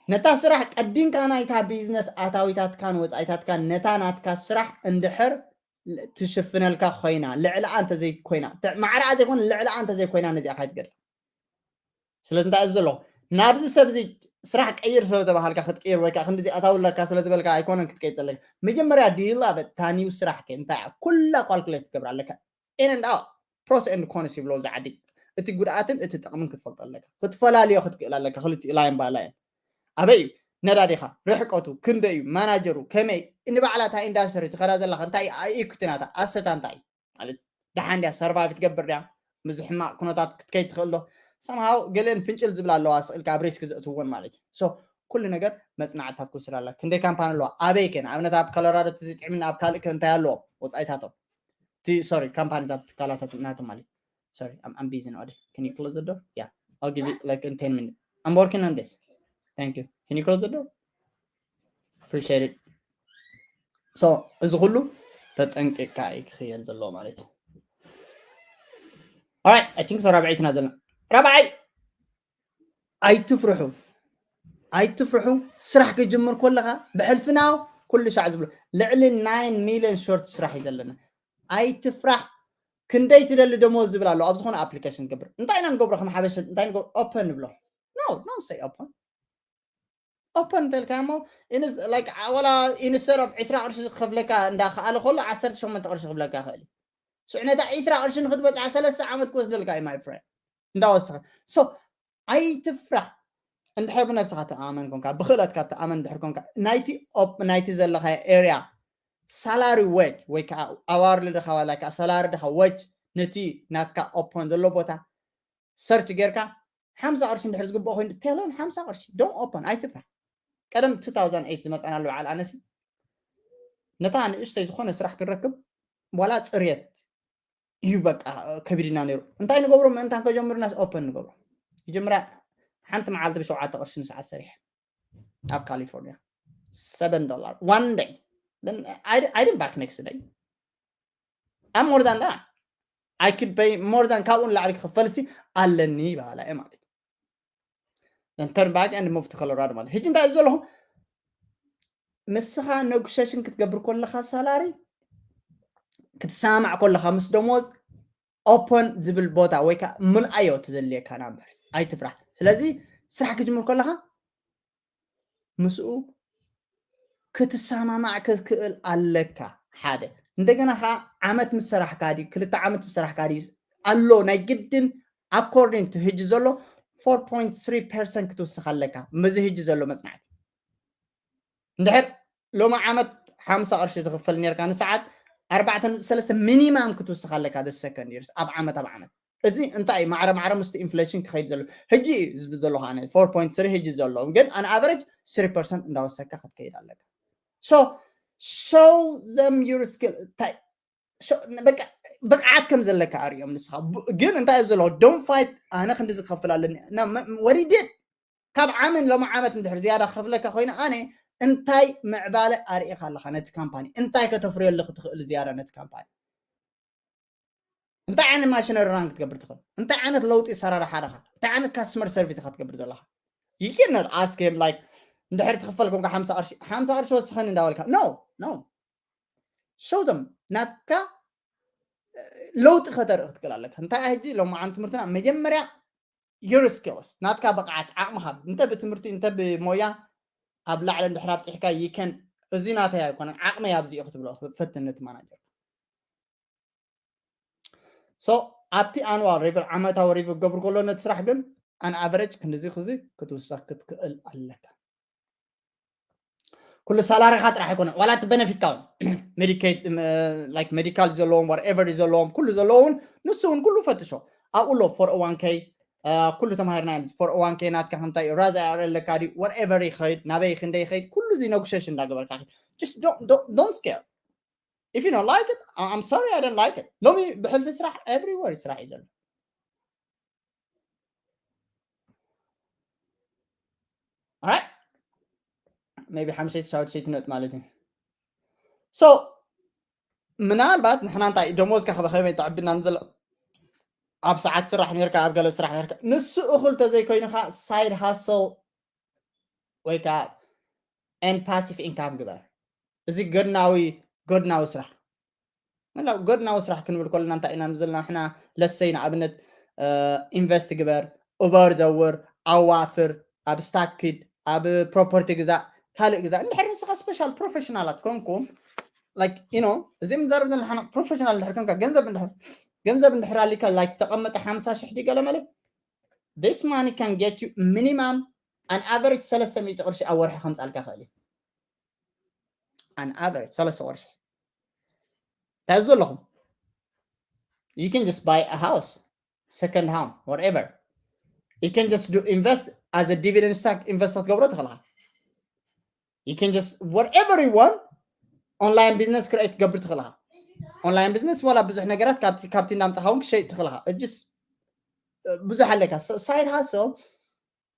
ነታ ስራሕ ቀዲምካ ናይታ ቢዝነስ ኣታዊታትካን ወፃኢታትካን ነታ ናትካ ስራሕ እንድሕር ትሽፍነልካ ኮይና፣ ልዕሊኣ እንተዘይኮይና፣ ተ-፣ ማዕረኣ ዘይኮነ ልዕሊኣ እንተዘይኮይና ነዚኣ ካይትገድፋ። ስለዚ እንታይ እዩ ዘለኹ? ናብዚ ሰብ እዚ ስራሕ ቀይር ስለ ተባሃልካ ክትቀይር ወይ ከዓ ክንዲዚ ኣታዊ ኣለካ ስለ ዝበልካ ኣይኮነን ክትቀይር ዘለካ። መጀመርያ do you love it? እታ ኒው ስራሕ ከ እንታይ እያ? ኩላ ካልኩሌት ክትገብር ኣለካ። In and out፣ pros and cons ይብሎ ኣብዚ ዓዲ። እቲ ጉድኣትን እቲ ጥቕምን ክትፈልጦ ኣለካ። ክትፈላልዮ ክትክእል ኣለካ፣ ክልቲኡ line by line። ኣበይ እዩ ነዳዲኻ፣ ርሕቀቱ ክንደይ እዩ፣ ማናጀሩ ከመይ፣ ንባዕላ እታ ኢንዳስትሪ ትኸዳ ዘለኻ እንታይ ኢኩቲ ናታ ኣሰታ እንታይ እዩ ማለት ደሓን ድያ ሰርቫይቭ ትገብር ድያ ምዚ ሕማቕ ኩነታት ክትከይድ ትኽእል ዶ? ሰምሃው ገለን ፍንጭል ዝብላ ኣለዋ ስቕ ኢልካ ኣብ ሪስክ ዘእትወን ማለት እዩ። ኩሉ ነገር መፅናዕትታት ክወስድ ኣላ። ክንደይ ካምፓኒ ኣለዋ ኣበይ ከ ንኣብነት ኣብ ኮሎራዶ ተዘይጥዕምና ኣብ ካልእ ከ እንታይ ኣለዎም ወፃኢታቶም እቲ ሶሪ ካምፓኒታት ትካላታት ናቶም ማለት sorry I'm, I'm busy now can you close the door yeah I'll give you like in ten minutes I'm working on this thank you can you close the door appreciate it so እዚ ኩሉ ተጠንቂቅካ እዩ ክኽየል ዘለዎ ማለት እዩ right I think so ራብዐይትና ዘለና ራብዓይ ኣይትፍርሑ ኣይትፍርሑ ስራሕ ክጅምር ከለኻ ብሕልፍናው ኩሉ ሻዕ ዝብሎ ልዕሊ ናይን ሚልዮን ሾርት ስራሕ እዩ ዘለና ኣይትፍራሕ ክንደይ ትደሊ ደሞዝ ዝብል ኣሎ ኣብ ዝኾነ ኣፕሊኬሽን ገብር እንታይ ኢና ንገብሮ ከም ሓበሸ እንታይ ንገብሮ ኦፐን ንብሎ no don't say open open እንተልካ እሞ like ወላ instead of ዕስራ ቅርሺ ክኸፍለካ እንዳኸኣለ ከሎ ዓሰርተ ሸሞንተ ቅርሺ ክብለካ ይኽእል እዩ ስዕነታ ዕስራ ቅርሺ ንክትበፅዓ ሰለስተ ዓመት ክወስደልካ እዩ my friend እንዳወሰኸ so ኣይትፍራሕ እንድሕር ብነብስኻ ተኣመን ኮንካ ብክእለትካ ተኣመን እንድሕር ኮንካ ናይቲ ናይቲ ዘለካ ኤርያ salary wage ወይ ከዓ ኣዋርሊ ድኻ ዋላ ከዓ salary ድኻ wage ነቲ ናትካ ኦፖን ዘሎ ቦታ ሰርች ጌርካ ሓምሳ ቅርሺ እንድሕር ዝግብኦ ኮይኑ ቴለን ሓምሳ ቅርሺ don't open ኣይትፍራሕ ቀደም two thousand eight ዝመፀናሉ በዓል ኣነሲ ነታ ንእሽተይ ዝኾነ ስራሕ ክንረክብ ዋላ ፅርየት እዩ በቃ ከቢድና ነይሩ እንታይ ንገብሮ ምእንታን ከጀምርናስ ኦፐን ንገብሮ ይጀምራ ሓንቲ መዓልቲ ብሸውዓተ ቅርሺ ንሰዓት ሰሪሐ ኣብ ካሊፎርኒያ seven dollar one day I, I didn't back next day I'm more than that I could pay more than ካብኡ ንላዕሊ ክኽፈልሲ ኣለኒ ይበሃላ እየ ማለት then turn back and move to Colorado ማለት ሕጂ እንታይ ዘለኹ ምስኻ ነጉሸሽን ክትገብር ከለኻ ሳላሪ ክትሰማማዕ ከለኻ ምስ ደሞዝ ኦፖን ዝብል ቦታ ወይ ከዓ ምልኣዮ ትዘልየካ ናምበር ኣይትፍራሕ ስለዚ ስራሕ ክጅምር ከለኻ ምስኡ ክትሰማማዕ ክትክእል ኣለካ ሓደ እንደገና ከዓ ዓመት ምስ ሰራሕካ ድዩ ክልተ ዓመት ምስ ሰራሕካ ድዩ ኣሎ ናይ ግድን according to ህጂ ዘሎ four point three percent ክትውስኽ ኣለካ ምዚ ህጂ ዘሎ መፅናዕቲ እንድሕር ሎሚ ዓመት ሓምሳ ቅርሺ ዝኽፈል ነርካ ንሰዓት ኣርባዕተ ነጥቢ ሰለስተ ሚኒማም ክትውስኽ ኣለካ the second years ኣብ ዓመት ኣብ ዓመት እዚ እንታይ እዩ ማዕረ ማዕረ ምስቲ ኢንፍሌሽን ክኸይድ ዘሎ ህጂ እዩ ዝብል ዘለኹ ኣነ four point three ህጂ ዘሎ ግን ኣን ኣቨሬጅ three percent እንዳወሰካ ክትከይድ ኣለካ so show them your skill እንታይ በቃ ብቕዓት ከም ዘለካ ኣርእዮም ንስኻ ግን እንታይ እዩ ዘለዎ don't fight ኣነ ክንዲ ዝከፍል ኣለኒ what he did ካብ ዓመት ሎም ዓመት እንድሕር ዝያዳ ክኸፍለካ ኮይኑ ኣነ እንታይ ምዕባለ ኣርእኻ ኣለኻ ነቲ ካምፓኒ እንታይ ከተፍርየሉ ክትኽእል ዝያዳ ነቲ ካምፓኒ እንታይ ዓይነት ማሽነሪ ራን ክትገብር ትኽእል እንታይ ዓይነት ለውጢ ሰራርሓ ዳኻ እንታይ ዓይነት ካስተመር ሰርቪስ ኢኻ ትገብር ዘለኻ you cannot ask him like እንድሕር ትኽፈል ኮንካ ሓምሳ ቅርሺ ሓምሳ ቅርሺ ወስኸኒ እንዳበልካ no no show them ናትካ ለውጢ ከተርኢ ክትክእል ኣለካ እንታይ ሕጂ ሎማዓን ትምህርትና መጀመርያ your skills ናትካ ብቕዓት ዓቕምኻ እንተ ብትምህርቲ እንተ ብሞያ ኣብ ላዕሊ እንድሕር ኣብፅሕካ you can እዚ ናተይ ኣይኮነን ዓቕመይ ኣብዚ እዩ ክትብሎ ፈትን ነቲ ማናጀር so ኣብቲ ኣንዋል ሪቪው ዓመታዊ ሪቪው ክገብሩ ከሎ ነቲ ስራሕ ግን ኣን ኣቨሬጅ ክንድዚ ክዚ ክትውሰኽ ክትክእል ኣለካ ኩሉ ሳላሪኻ ጥራሕ ኣይኮነ ዋላ እቲ ቤነፊትካ እውን ሜዲካል ዘለዎም whatever ዘለዎም ኩሉ ዘለዎም ንሱ እውን ኩሉ ፈትሾ ኣብኡ ኣሎ four oh one k ኩሉ ተማሂርና four oh one k ናትካ ከምታይ ራዝ ኣይኣር ኣለካ ድዩ whatever ይኸይድ ናበይ ክንደይ ይኸይድ ኩሉ እዚ ነጉሸሽ እንዳገበርካ just don't don't don't scare if you don't like it I'm sorry I don't like it ሎሚ ብሕልፊ ስራሕ everywhere ስራሕ እዩ ዘሎ right maybe ሓምሸይቲ ሻውሸይቲ ነጥ ማለት እዩ so ምናልባት ንሕና እንታይ ደሞዝካ ከበኸመይ ተዕብና ንዘለ ኣብ ሰዓት ስራሕ ነርካ ኣብ ገለ ስራሕ ነርካ ንሱ እኹል ተዘይኮይኑካ side hustle ወይ ከዓ and passive income ግበር እዚ ገድናዊ ገድናዊ ስራሕ መላው ጎድናዊ ስራሕ ክንብል ከለና እንታይ ኢና ንብል ዘለና ንሕና ለሰይ ንኣብነት ኢንቨስት ግበር ኡበር ዘውር ኣዋፍር ኣብ ስታክ ኪድ ኣብ ፕሮፐርቲ ግዛእ ካልእ ግዛእ እንድሕር ንስኻ ስፔሻል ፕሮፌሽናላት ኮንኩም like you know እዚ ምዛረብ ዘለና ሓና ፕሮፌሽናል እንድሕር ኮንካ ገንዘብ እንድሕር ገንዘብ እንድሕር ኣሊካ like ተቐመጠ ሓምሳ ሽሕ ዲ ገለ መለ this money can get you minimum an average ሰለስተ ሚእቲ ቅርሺ ኣብ ወርሒ ከምጻልካ ይኽእል እዩ። An average ሰለስተ ቅርሺ። ታዙ ኣለኹም። You can just buy a house, second home, whatever. You can just do invest as a dividend stock, invest ክትገብሮ ትኽእልኻ። You can just whatever you want, online business create ክትገብር ትኽእልኻ። Online business ዋላ ብዙሕ ነገራት ካብቲ እናምጻኻ እውን ክሸይጥ ትኽእልኻ። ብዙሕ ኣለካ። Side hustle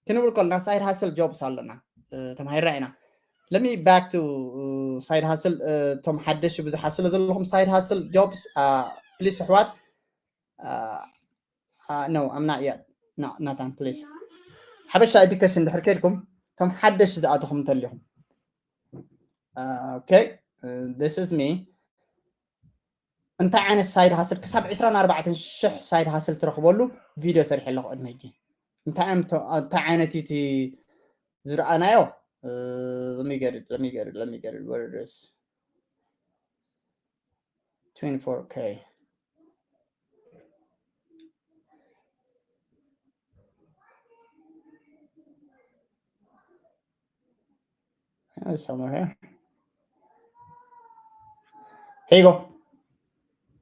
ክንብል ከለና side hustle jobs ኣለና፣ ተማሂርና ኢና። Let me back to side hustle። እቶም ሓደሽ ብዙሓት ስለ ዘለኹም side hustle jobs please ኣሕዋት። No, I'm not yet. Not, not on, please. ሓበሻ education ድሕር ከድኩም እቶም ሓደሽ ዝኣተኹም እንተሊኹም፣ okay, this is me. እንታይ ዓይነት side hustle ክሳብ ዕስራን ኣርባዕተን ሽሕ side hustle ትረኽበሉ ቪድዮ ሰሪሐ ኣለኹ ቅድሚ ሕጂ። እንታይ ዓይነት እዩ እቲ ዝረኣናዮ? Let me get it, let me get it, let me get it, where it is. Twenty-four K. Somewhere here. Here you go.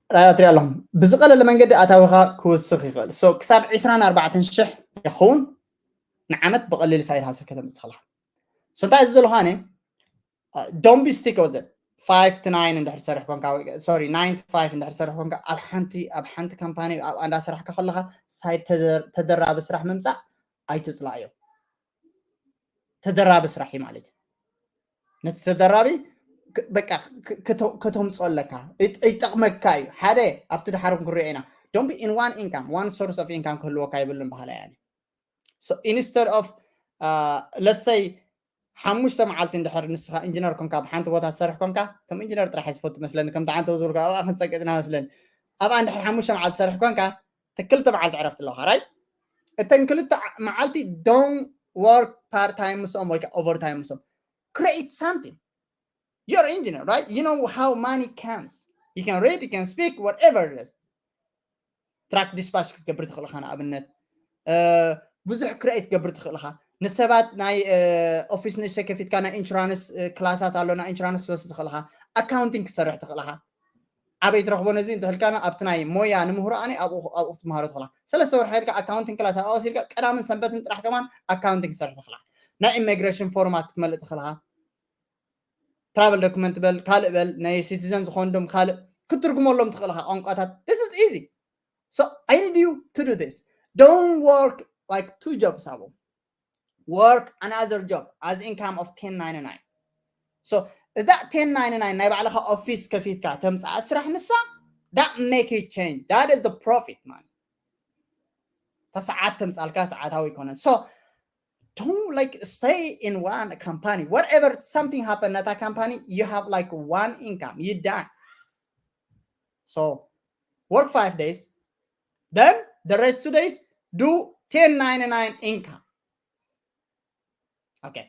ራያ ትሪኣ ኣለኹም። ብዝቐለለ መንገዲ ኣታዊኻ ክውስኽ ይኽእል። So ክሳብ ዕስራን ኣርባዕተን ሽሕ ይኸውን ንዓመት ብቐሊል side hustle ከተምጽእ ትኽእልኻ። So እንታይ ዝብለኻ ኣነ፣ don't be stick with it. Five to nine እንድሕር ትሰርሕ ኮንካ፣ sorry, nine to five እንድሕር ትሰርሕ ኮንካ፣ ኣብ ሓንቲ ኣብ ሓንቲ ካምፓኒ ኣብ እንዳሰራሕካ ከለኻ side ተደራቢ ስራሕ ምምጻእ ኣይትጽላእዮ። ተደራቢ ስራሕ እዩ ማለት እዩ። ነቲ ተደራቢ በቃ ከተምፅኦ ኣለካ፣ ይጠቕመካ እዩ። ሓደ ኣብቲ ድሓር ክንሪኦ ኢና። Don't be in one income, one source of income ክህልወካ ይብልን ባህላ ያኒ። So instead of let's say ሓሙሽተ መዓልቲ እንድሕር ንስኻ ኢንጂነር ኮንካ፣ ብሓንቲ ቦታ ትሰርሕ ኮንካ፣ እቶም ኢንጂነር ጥራሕ ዝፈቱ መስለኒ፣ ከምቲ ዓንተው ዝብልካ ኣብኣ ክንፀቅጥና መስለኒ። ኣብኣ እንድሕር ሓሙሽተ መዓልቲ ትሰርሕ ኮንካ፣ ክልተ መዓልቲ ዕረፍቲ ኣለካ፣ right? እተን ክልተ መዓልቲ don't work part time ምስኦም ወይ overtime ምስኦም። Create something. You're engineer, right? You know how money comes. You can read, you can speak, whatever it is. Truck dispatch ክትገብር ትኽእል ኢኻ። ንኣብነት ብዙሕ create ክትገብር ትኽእል ኢኻ። ንሰባት ናይ ኦፊስ ንእሽተይ ከፊትካ ናይ ኢንሹራንስ ክላሳት ኣሎ፣ ናይ ኢንሹራንስ ክትወስድ ትኽእል ኢኻ። ኣካውንቲንግ ክትሰርሕ ትኽእል ኢኻ። ኣበይ ትረኽቦ ነዚ እንተልካና ኣብቲ ናይ ሞያ ንምህሮ ኣነ ኣብኡ ክትመሃሮ ትኽእል ኢኻ። ሰለስተ ወርሒ ኢልካ ኣካውንቲንግ ክላስ ኣብኣ ወሲድካ ቀዳምን ሰንበትን ጥራሕ ከማን ኣካውንቲንግ ክትሰርሕ ትኽእል ኢኻ። ናይ ኢሚግሬሽን ፎርማት ክትመልእ ትኽእል ኢኻ። ትራቨል ዶክመንት በል ካልእ በል ናይ ሲቲዘን ዝኾኑ ዶም ካልእ ክትትርጉመሎም ትኽእል ኢኻ ቋንቋታት። This is easy. So I need you to do this. Don't work like two jobs ኣቦ። Work another job as income of ten ninety-nine. So እዛ ten ninety-nine ናይ ባዕልኻ ኦፊስ ከፊትካ ተምፅኣ ስራሕ ንሳ that make you change. That is the profit, man. ተሰዓት ተምፃልካ ሰዓታዊ ይኮነን። So don't like stay in one company. Whatever something happen at that company, you have like one income. You done. So work five days. Then the rest two days, do ten ninety-nine income. Okay.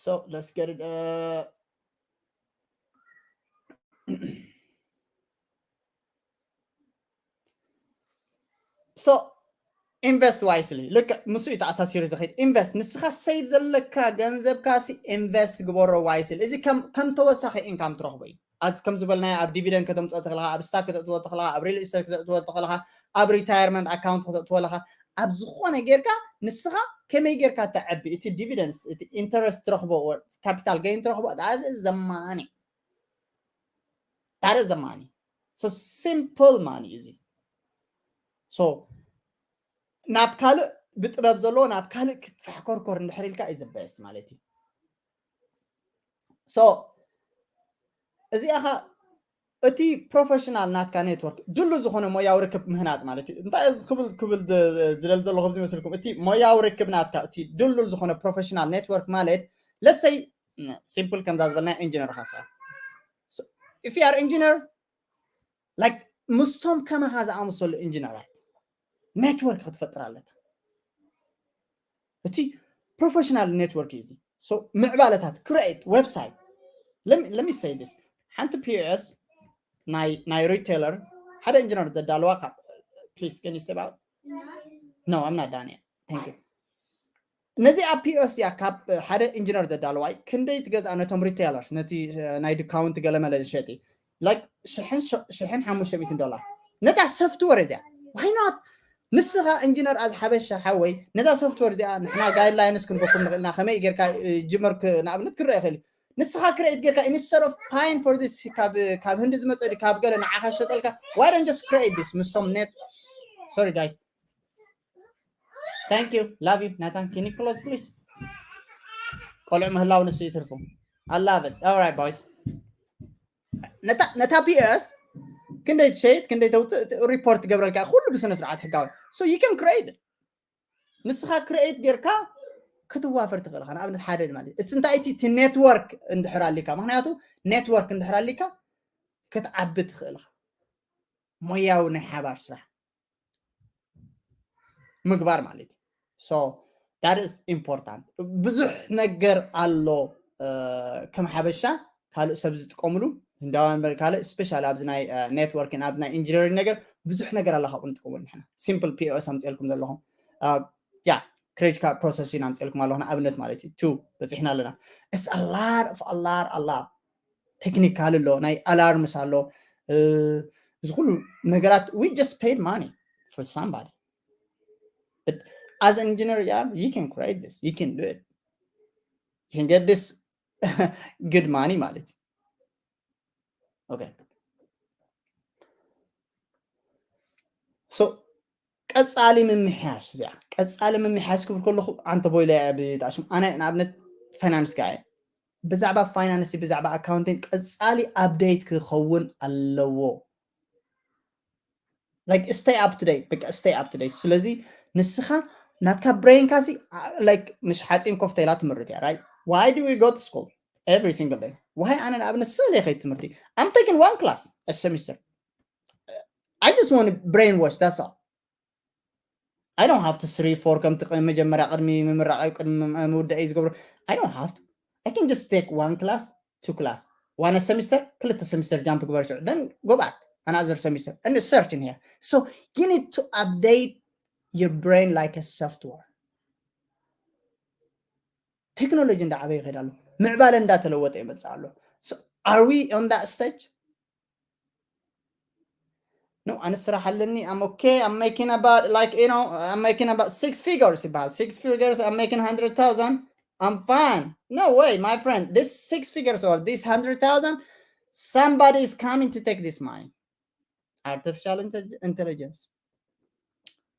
So let's get it. Uh, so invest wisely. ልክዕ ምስኡ እዩ ተኣሳሲሩ ዝኸይድ። ኢንቨስት፣ ንስኻ ሴቭ ዘለካ ገንዘብካ ሲ ኢንቨስት ግበሮ ዋይስሊ። እዚ ከም ከም ተወሳኺ ኢንካም ትረኽቦ እዩ። ኣዚ ከም ዝበልናዮ ኣብ ዲቪደንድ ከተምፅኦ ተኽእልኻ፣ ኣብ ስታክ ከተእትዎ ተኽእልኻ፣ ኣብ ሪል ስቴት ከተእትዎ ተኽእልኻ፣ ኣብ ሪታየርመንት ኣካውንት ከተእትዎ ኣለኻ። ኣብ ዝኾነ ጌርካ ንስኻ ከመይ ጌርካ ተዕቢ፣ እቲ ዲቪደንስ፣ እቲ ኢንተረስት ትረኽቦ፣ ካፒታል ገይን ትረኽቦ፣ that is the money. That is the money. So simple money እዚ። So ናብ ካልእ ብጥበብ ዘለዎ ናብ ካልእ ክትፋሕኮርኮር እንድሕር ኢልካ is the best ማለት እዩ። So እዚኣ ኸ እቲ ፕሮፌሽናል ናትካ ኔትወርክ ድሉ ዝኾነ ሞያዊ ርክብ ምህናፅ ማለት እዩ። እንታይ እዚ ክብል ክብል ዝ- ዝደሊ ዘለኹ ኣብዚ መስልኩም፣ እቲ ሞያዊ ርክብ ናትካ፣ እቲ ድሉል ዝኾነ ፕሮፌሽናል ኔትወርክ ማለት ለሰይ ሲምፕል ከምዛ ዝበልና ኢንጂነር ካሳ። So if you are engineer, like ምስቶም ከማኻ ዝኣመሰሉ ኢንጂነራት ኔትወርክ ክትፈጥር ኣለካ። እቲ ፕሮፌሽናል ኔትወርክ እዩ እዚ። So ምዕባለታት ክሬት ዌብሳይት። Let me say this. ሓንቲ ፒ ኦ ኤስ ናይ ናይ ሪቴለር ሓደ ኢንጂነር ዘዳለዋ ካብ please can you step out? No, I'm not done yet. Thank you. ነዚ ኣብ ፒኦስ እያ ካብ ሓደ ኢንጂነር ዘዳለዋይ ክንደይ ትገዝኣ ነቶም ሪቴለርስ ነቲ ናይ ድካውንት ገለመለ ዝሸጢ like ሽሕን ሓሙሽተ ሚእትን ዶላር ነታ ሶፍትወር እዚኣ why not ንስኻ ኢንጂነር ኣዝ ሓበሻ ሓወይ ነዛ ሶፍትወር እዚኣ ንሕና ጋይድላይንስ ክንበኩም ንኽእልና ከመይ ጌርካ ጅመር ንኣብነት ክረአ ይኽእል እዩ ንስኻ ክሬት ጌርካ instead of paying for this ካብ ህንዲ ዝመፀ ካብ ገለ ንዓኻ ሸጠልካ why don't just create this ምስቶም net sorry guys thank you love you ናታን can you close please ቆልዑ ምህላው ንሱ ይትርፉ I love it all right boys ነታ ፒኤስ ክንደይ ትሸይጥ ክንደይ ተውፅእ ሪፖርት ትገብረልካ ኩሉ ብስነ ስርዓት ሕጋዊ so you can create ንስኻ ክሬኤት ጌርካ ክትዋፈር ትኽእል ኢኻ ንኣብነት ሓደ ማለት እቲ እንታይ እቲ እቲ ኔትወርክ እንድሕር ኣሊካ ምክንያቱ ኔትወርክ እንድሕር ኣሊካ ክትዓቢ ትኽእል ኢኻ ሞያዊ ናይ ሓባር ስራሕ ምግባር ማለት እዩ so that is important ብዙሕ ነገር ኣሎ ከም ሓበሻ ካልእ ሰብ ዝጥቀምሉ ህንዳውያን በል ካልእ ስፔሻል ኣብዚ ናይ ኔትወርክን ኣብዚ ናይ ኢንጂነሪንግ ነገር ብዙሕ ነገር ኣላ ካብኡ ንጥቀመሉ ንሕና ሲምፕል ፒኦስ ኣምፅኤልኩም ዘለኹም ያ ክሬዲት ካርድ ፕሮሰሲን ኣምፅኤልኩም ኣለኹ ንኣብነት ማለት እዩ ቱ በፂሕና ኣለና it's a lot of a lot a lot ቴክኒካል ኣሎ ናይ ኣላርምስ ኣሎ እዚ ኩሉ ነገራት we just paid money for somebody but as an engineer yeah, you can create this you can do it you can get this good money ማለት እዩ okay so ቀፃሊ ምምሕያሽ እዚኣ ቀፃሊ ምምሕያሽ ክብል ከለኹ ኣንተ ቦይለ ብጣሽም ኣነ ንኣብነት ፋይናንስ ጋር ብዛዕባ ፋይናንስ ብዛዕባ ኣካውንቲንግ ቀፃሊ ኣፕዴት ክኸውን ኣለዎ like stay up to date በቃ stay up to date ስለዚ ንስኻ ናትካ ብሬንካ ሲ like ምሽ ሓፂን ኮፍ ተይላ ትምህርቲ እያ right why do we go to school every single day why ኣነ ንኣብነት ስእለ ከይድ ትምህርቲ I'm taking one class a semester I just want to brainwash that's all I don't have to three four ከምቲ መጀመርያ ቅድሚ ምምራቕ ቅድሚ ምውዳእ ዝገብሩ I don't have to I can just take one class two class one semester ክልተ semester jump ግበር ሽዑ then go back another semester and search in here so you need to update your brain like a software ቴክኖሎጂ እንዳዓበየ ይኸይድ ኣሎ ምዕባለ እንዳተለወጠ ይመፅእ ኣሎ are we on that stage No, I'm I'm okay. I'm making about like you know, I'm making about six figures about six figures. I'm making hundred thousand. I'm fine. No way, my friend. This six figures or this hundred thousand, somebody is coming to take this money. Artificial intelligence.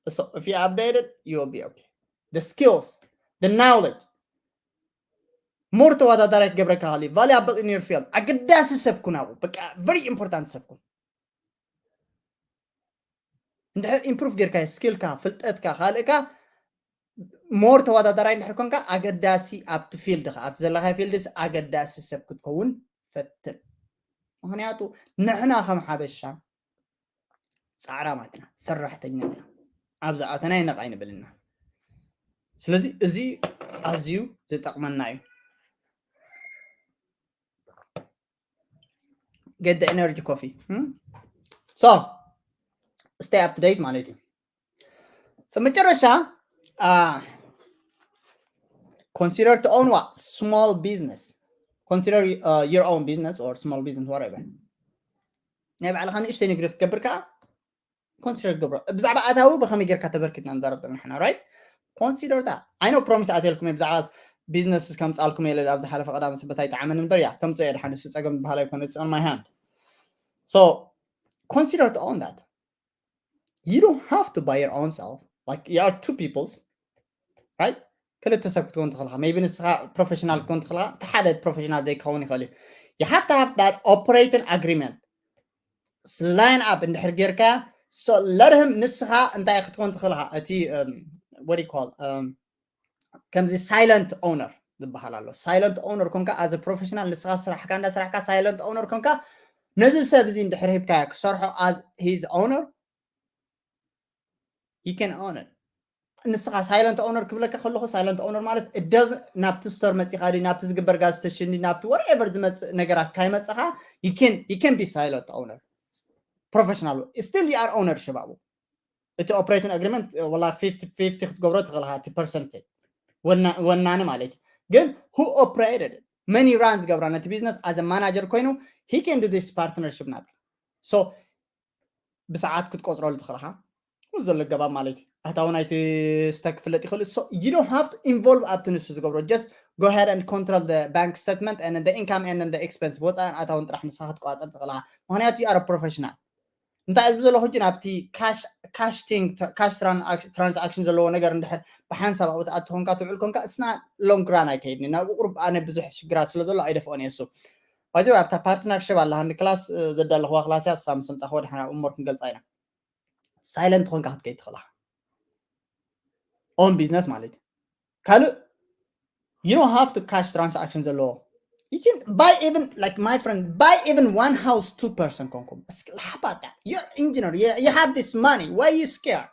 So if you update it, you will be okay. The skills, the knowledge. ሞር ተወዳዳራይ ክገብረካ ኻሊ ቫሊያብል ኢን ዩር ፊልድ ኣገዳሲ ሰብ ኩን ኣብኡ በቃ ቨሪ ኢምፖርታንት ሰብ ኩን እንድሕር ኢምፕሩቭ ጌርካ ስኪልካ ፍልጠትካ ካልእካ ሞር ተወዳዳራይ እንድሕር ኮንካ ኣገዳሲ ኣብቲ ፊልድካ ኣብቲ ዘለካ ፊልድስ ኣገዳሲ ሰብ ክትከውን ፈትን ምክንያቱ ንሕና ከም ሓበሻ ፃዕራማትና ሰራሕተኛትና ኣብ ዝኣተና ይነቕ ኣይንብልና ስለዚ እዚ ኣዝዩ ዝጠቕመና እዩ get the energy coffee so stay up to date ማለት እዩ so መጨረሻ consider to own what small business consider uh, your own business or small business whatever ናይ ባዕልኻ ንእሽተይ ንግዲ ክትገብር ከዓ ኮንሲደር ገብሮ ብዛዕባ ኣታዊ ብከመይ ጌርካ ተበርኪትና ንዛረብ ዘለና ሕና right consider that I know promise ኣትልኩም ብዛዕባ ቢዝነስ ከምፃልኩም የለ ኣብ ዝሓለፈ ቀዳሚ ስበት ኣይጠዓመን እምበር ያ ከምፅኦ እየ ድሓን ንሱ ፀገም ዝበሃል ኣይኮነ on my hand so consider to own that you don't have to buy your own self like you are two peoples right ክልተ ሰብ ክትከውን ትኽእልካ maybe ንስኻ ፕሮፌሽናል ክትከውን ትኽእልካ እቲ ሓደ ፕሮፌሽናል ዘይከውን ይኽእል እዩ you have to have that operating agreement line up እንድሕር ጌርካ so let him ንስኻ እንታይ ክትከውን ትኽእልካ እቲ what you call ከምዚ silent owner ዝበሃል ኣሎ silent owner ኮንካ as professional ንስኻ ስራሕካ እንዳ ስራሕካ silent owner ኮንካ ነዚ ሰብ እዚ እንድሕር ሂብካዮ ክሰርሖ as his owner you can own it ንስኻ silent owner ክብለካ ከለኹ silent owner ማለት እደዝ ናብቲ ስቶር መፂኻ ድዩ ናብቲ ዝግበር ጋዝ ስቴሽን ድዩ ናብቲ whatever ዝመፅእ ነገራት ካይመፀኻ you can you can be silent owner professional still you are owner ሽባቡ እቲ operating agreement ወላ fifty fifty ክትገብሮ ትኽእልካ እቲ percentage ወናኒ ማለት እዩ። ግን who operated መን ራን ዝገብራ ነቲ business as a manager ኮይኑ he can do this partnership ናት so ብሰዓት ክትቆፅረሉ ትኽእልኻ ዘሎ ገባብ ማለት እዩ። ኣታዊ ናይቲ ስታክ ክፍለጥ ይኽእል። So you don't have to involve ኣብቲ ንሱ ዝገብሮ just go ahead and control the bank statement and the income and the expense ወፃእን ኣታውን ጥራሕ ንስኻ ክትቆፃፀር ትኽእልኻ። ምክንያቱ you are professional። እንታይ ዝብ ዘለኹ ግን ኣብቲ cash thing cash transaction ዘለዎ ነገር እንድሕር ብሓንሳብ ኣብኡ ትኣቲ ኮንካ ትውዕል ኮንካ it's not long run ኣይከይድኒ ናብኡ ቁሩብ ኣነ ብዙሕ ሽግራት ስለ ዘሎ ኣይደፍኦን እየ እሱ ባይዘ ኣብታ partnership ኣላ ሃንዲ ክላስ ዘዳለኽዋ ክላስ እያ ሳምሰም ፃኸ ወደ ሓና እሞር ክንገልፃ ኢና silent ኮንካ ክትከይድ ትኽእላ on business ማለት ካልእ you don't have to cash transaction ዘለዎ you can buy even like my friend buy even one house two person ኮንኩም እስኪ how about that you're engineer you, you have this money why you scared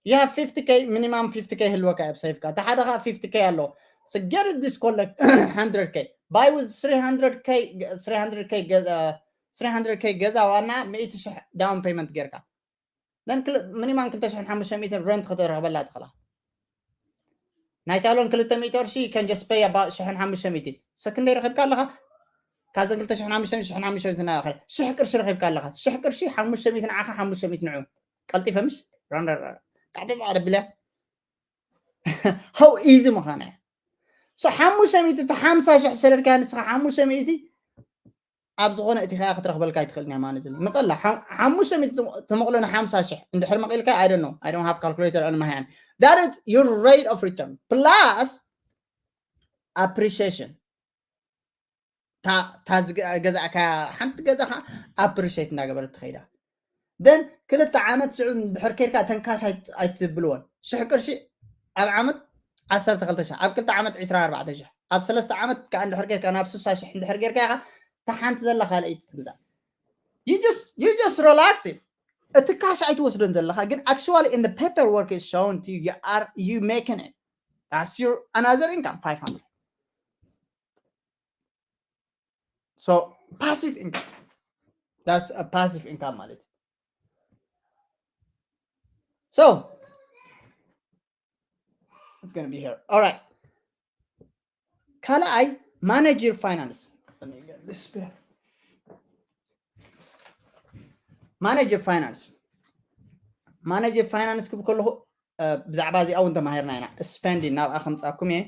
you have fifty k minimum fifty k ህልወካ ኣብ safe ካ ተሓደ ካ fifty k ኣሎ so get it this collect hundred k buy with three hundred k three hundred k ገዛ three hundred k ገዛ ዋና ሚእቲ ሽሕ down payment ጌርካ then minimum ክልተ ሽሕን ሓሙሽተ ሚእትን rent ክትረኽበላ ትኽእላ ናይታ ሎን ክልተ ሚእቲ ቅርሺ can just pay about ሽሕን ሓሙሽተ ሚእቲ so ክንደይ ረኺብካ ኣለኻ ካብዘን ክልተ ሽሕን ሓሙሽተ ሚእትን ሽሕን ሓሙሽተ ሚእትን እናባኸረ ሽሕ ቅርሺ ረኺብካ ኣለኻ ሽሕ ቅርሺ ሓሙሽተ ሚእቲ ንዓኻ ሓሙሽተ ሚእቲ ንዑ ቀልጢፈ ምሽ ራንዳር ጣዕጠ ጣዕደ ብልያ how easy ምዃነ እያ so ሓሙሽተ ሚእቲ እቲ ሓምሳ ሽሕ ሰደድካ ንስኻ ሓሙሽተ ሚእቲ ኣብ ዝኾነ እቲ ከኣ ክትረኽበልካ ኣይትኽእልን እያ ማለት እዩ ምቐላ ሓሙሽተ ሚእቲ ተመቕሎ ንሓምሳ ሽሕ እንድሕር መቒልካ I don't know I don't have calculator on my hand that is your rate of return plus appreciation ታዚ ገዛእካ ሓንቲ ገዛ ከዓ appreciate እንዳገበረት ትኸይዳ then ክልተ ዓመት ሽዑ ድሕር ከይድካ ተንካሽ ኣይትብልዎን ሽሕ ቅርሺ ኣብ ዓመት ዓሰርተ ክልተ ሽሕ ኣብ ክልተ ዓመት ዕስራን ኣርባዕተን ሽሕ ኣብ ሰለስተ ዓመት ከዓ እንድሕር ጌርካ ናብ ስሳ ሽሕ እንድሕር ጌርካ ኢኻ እታ ሓንቲ ዘላ ካልኣይቲ ትግዛእ you just you just relax እቲ ካሽ ኣይትወስዶን ዘለኻ ግን actually in the paperwork is shown to you you are you making it that's your another income five hundred so passive income that's a passive income ማለት so it's gonna be here all right ካልኣይ manage your finance let me get this pen manage your finance manage your finance ክብል ከለኹ ብዛዕባ እዚኣ እውን ተማሂርና ኢና spending ናብኣ ከምፃኩም እየ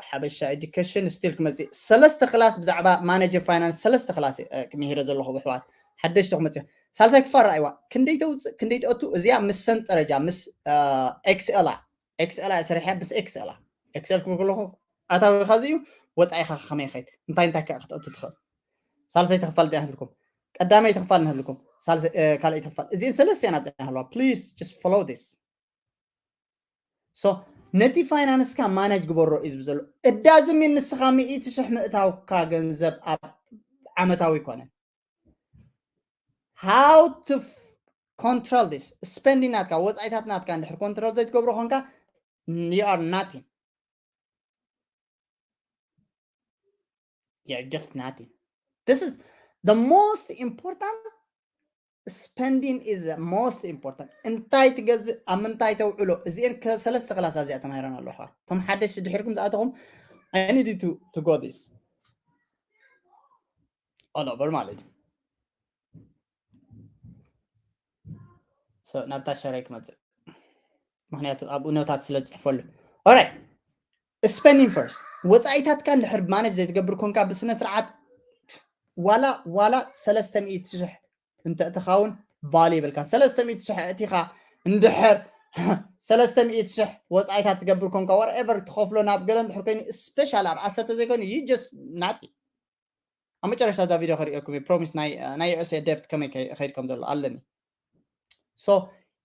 ሓበሻ education still ክመፅእ ሰለስተ ክላስ ብዛዕባ manage your finance ሰለስተ ክላስ ምሂረ ዘለኹ ብሕዋት ሓደሽቲ ክመፅእ ሳልሳይ ክፋል ረኣይዋ ክንደይ ተውፅእ ክንደይ ተእቱ እዚኣ ምስ ሰንጠረጃ ምስ ኤክስኤላ ኤክስኤላ እያ ሰሪሐ ምስ ኤክስኤላ ኤክስኤል ክብል ከለኹ ኣታዊኻ እዚ እዩ ወፃኢኻ ከመይ ይኸይድ እንታይ እንታይ ከዓ ክትእቱ ትኽእል ሳልሰይቲ ክፋል እዚኣ ንህልኩም ቀዳመይቲ ክፋል ንህልኩም ካልኣይቲ ክፋል እዚአን ሰለስተ እየን ኣብዚኣ ንህልዋ please just follow this so ነቲ finance ካ manage ግበሮ እዩ ዝብል ዘሎ እዳዝሚ ንስኻ ሚእቲ ሽሕ ምእታውካ ገንዘብ ኣብ ዓመታዊ ይኮነን how to control this spending ናትካ ወፃኢታት ናትካ እንድሕር control ዘይትገብሮ ኮንካ you are nothing you're just nothing this is the most important spending is the most important እንታይ ትገዝእ ኣብ ምንታይ ተውዕሎ እዚአን ሰለስተ ክላስ ኣብዚኣ ተማሂረን ኣለዋ ኣሕዋት እቶም ሓደሽ ድሕርኩም ዝኣተኹም I need you to, to go this all over ማለት እዩ ናብታ ሸረይ ክመፅእ ምክንያቱ ኣብኡ ኖታት ስለ ዝፅሕፈሉ right spending first ወፃኢታትካ እንድሕር manage ዘይትገብር ኮንካ ብስነ ስርዓት ዋላ ዋላ ሰለስተ ሚእቲ ሽሕ እንተ እትኸውን value ይብልካ ሰለስተ ሚእቲ ሽሕ እቲኻ እንድሕር ሰለስተ ሚእቲ ሽሕ ወፃኢታት ትገብር ኮንካ whatever ትኸፍሎ ናብ ገለ እንድሕር ኮይኑ special ኣብ ኣሰተ ዘይኮይኑ you just nothing ኣብ መጨረሻ እዛ ቪድዮ ከርእየኩም እዩ promise ናይ ናይ USA debt ከመይ ከይድ ከም ዘሎ ኣለኒ so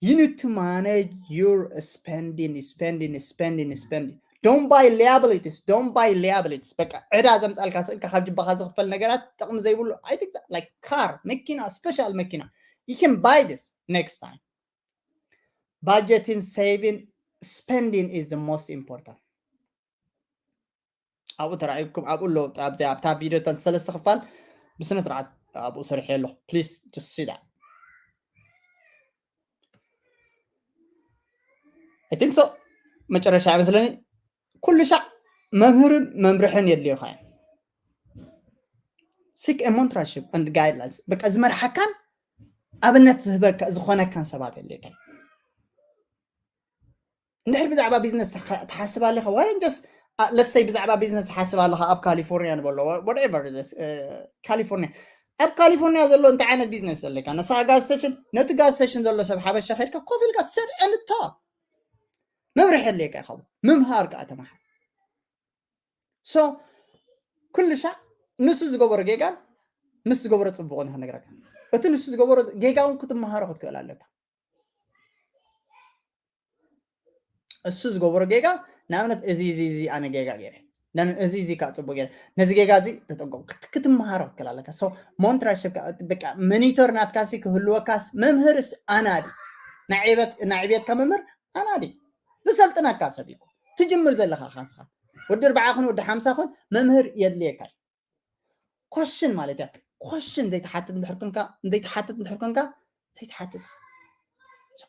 you need to manage your spending spending spending spending don't buy liabilities don't buy liabilities በቃ ዕዳ ዘምፃልካ ስእልካ ካብ ጅባኻ ዝኽፈል ነገራት ጥቕሚ ዘይብሉ ኣይትግዛእ like car መኪና special መኪና you can buy this next time budgeting saving spending is the most important ኣብኡ ተራእዩኩም ኣብኡ ኣሎ ኣብታ ቪድዮ ተን ሰለስተ ክፋል ብስነ ስርዓት ኣብኡ ሰሪሐ ኣለኹ please just see that I think so መጨረሻ ይመስለኒ ኩሉ ሻዕ መምህርን መምርሕን የድልዮካ እዩ። Seek a mentorship and guidelines። በቃ ዝመርሓካን ኣብነት ዝህበካ ዝኾነካን ሰባት የድልየካ እዩ። እንድሕር ብዛዕባ ቢዝነስ ትሓስብ ኣለኻ ወይም just ለሰይ ብዛዕባ ቢዝነስ ትሓስብ ኣለኻ ኣብ ካሊፎርኒያ ንበሎ whatever ካሊፎርኒያ ኣብ ካሊፎርኒያ ዘሎ እንታይ ዓይነት ቢዝነስ ዘለካ ንሳ ጋዝ ስቴሽን ነቲ ጋዝ ስቴሽን ዘሎ ሰብ ሓበሻ ከድካ ኮፍ ኢልካ sit and talk መምርሒ የድልየካ ይኸውን ምምሃር ከዓ ተምሃር so ኩሉ ሻዕ ንሱ ዝገበሮ ጌጋን ንሱ ዝገበሮ ፅቡቕን ክነግረካ እቲ ንሱ ዝገበሮ ጌጋ እውን ክትመሃሮ ክትክእል ኣለካ እሱ ዝገበሮ ጌጋ ንኣብነት እዚ እዚ እዚ ኣነ ጌጋ ገይረ እዚ እዚ ከዓ ፅቡቅ ገይረ ነዚ ጌጋ እዚ ተጠንቀቁ ክትመሃሮ ክትክእል ኣለካ so ሞንትራሽፕ በቃ መኒቶር ናትካሲ ክህልወካስ መምህርስ ኣናዲ ናይ ዕብየትካ መምህር ኣናዲ ዝሰልጥነካ ሰብ እዩ ትጅምር ዘለካ ካስካ ወዲ ኣርባዓ ኩን ወዲ ሓምሳ ኩን መምህር የድልየካ እዩ ኮሽን ማለት እያ ኮሽን ዘይትሓትት እንድሕር ኮንካ ዘይትሓትት እንድሕር ኮንካ ዘይትሓትት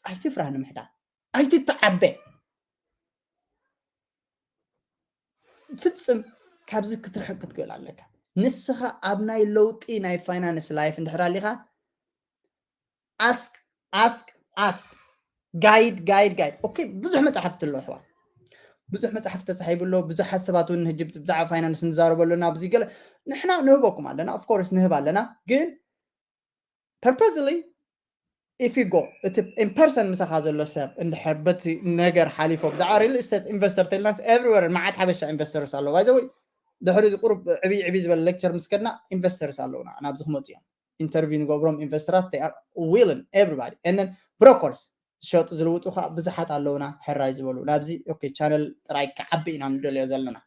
ኣይትፍራህ ንምሕታት ኣይትተዓበ ፍፅም ካብዚ ክትርሕቅ ክትክእል ኣለካ ንስኻ ኣብ ናይ ለውጢ ናይ ፋይናንስ ላይፍ እንድሕር ኣሊኻ ask ask ask guide guide guide okay ብዙሕ መፅሓፍቲ ኣሎ ኣሕዋት ብዙሕ መፅሓፍቲ ተፃሒቡ ኣሎ ብዙሓት ሰባት እውን ህጂ ብዛዕባ ፋይናንስ ንዛረቡ ኣለና ኣብዚ ገለ ንሕና ንህበኩም ኣለና of course ንህብ ኣለና ግን purposely if you go እቲ in person ምሳኻ ዘሎ ሰብ እንድሕር በቲ ነገር ሓሊፎ ብዛዕባ real estate investor ተልናስ everywhere መዓት ሓበሻ investors ኣለዉ by the way ድሕሪ እዚ ቁሩብ ዕብይ ዕብይ ዝበለ lecture ምስ ከድና investors ኣለዉና ናብዚ ክመፁ እዮም interview ንገብሮም ኢንቨስተራት they are willing everybody and then brokers ዝሸጡ ዝልውጡ ከዓ ብዙሓት ኣለውና ሕራይ ዝበሉ ናብዚ okay channel ጥራይ ክዓቢ ኢና ንደልዮ ዘለና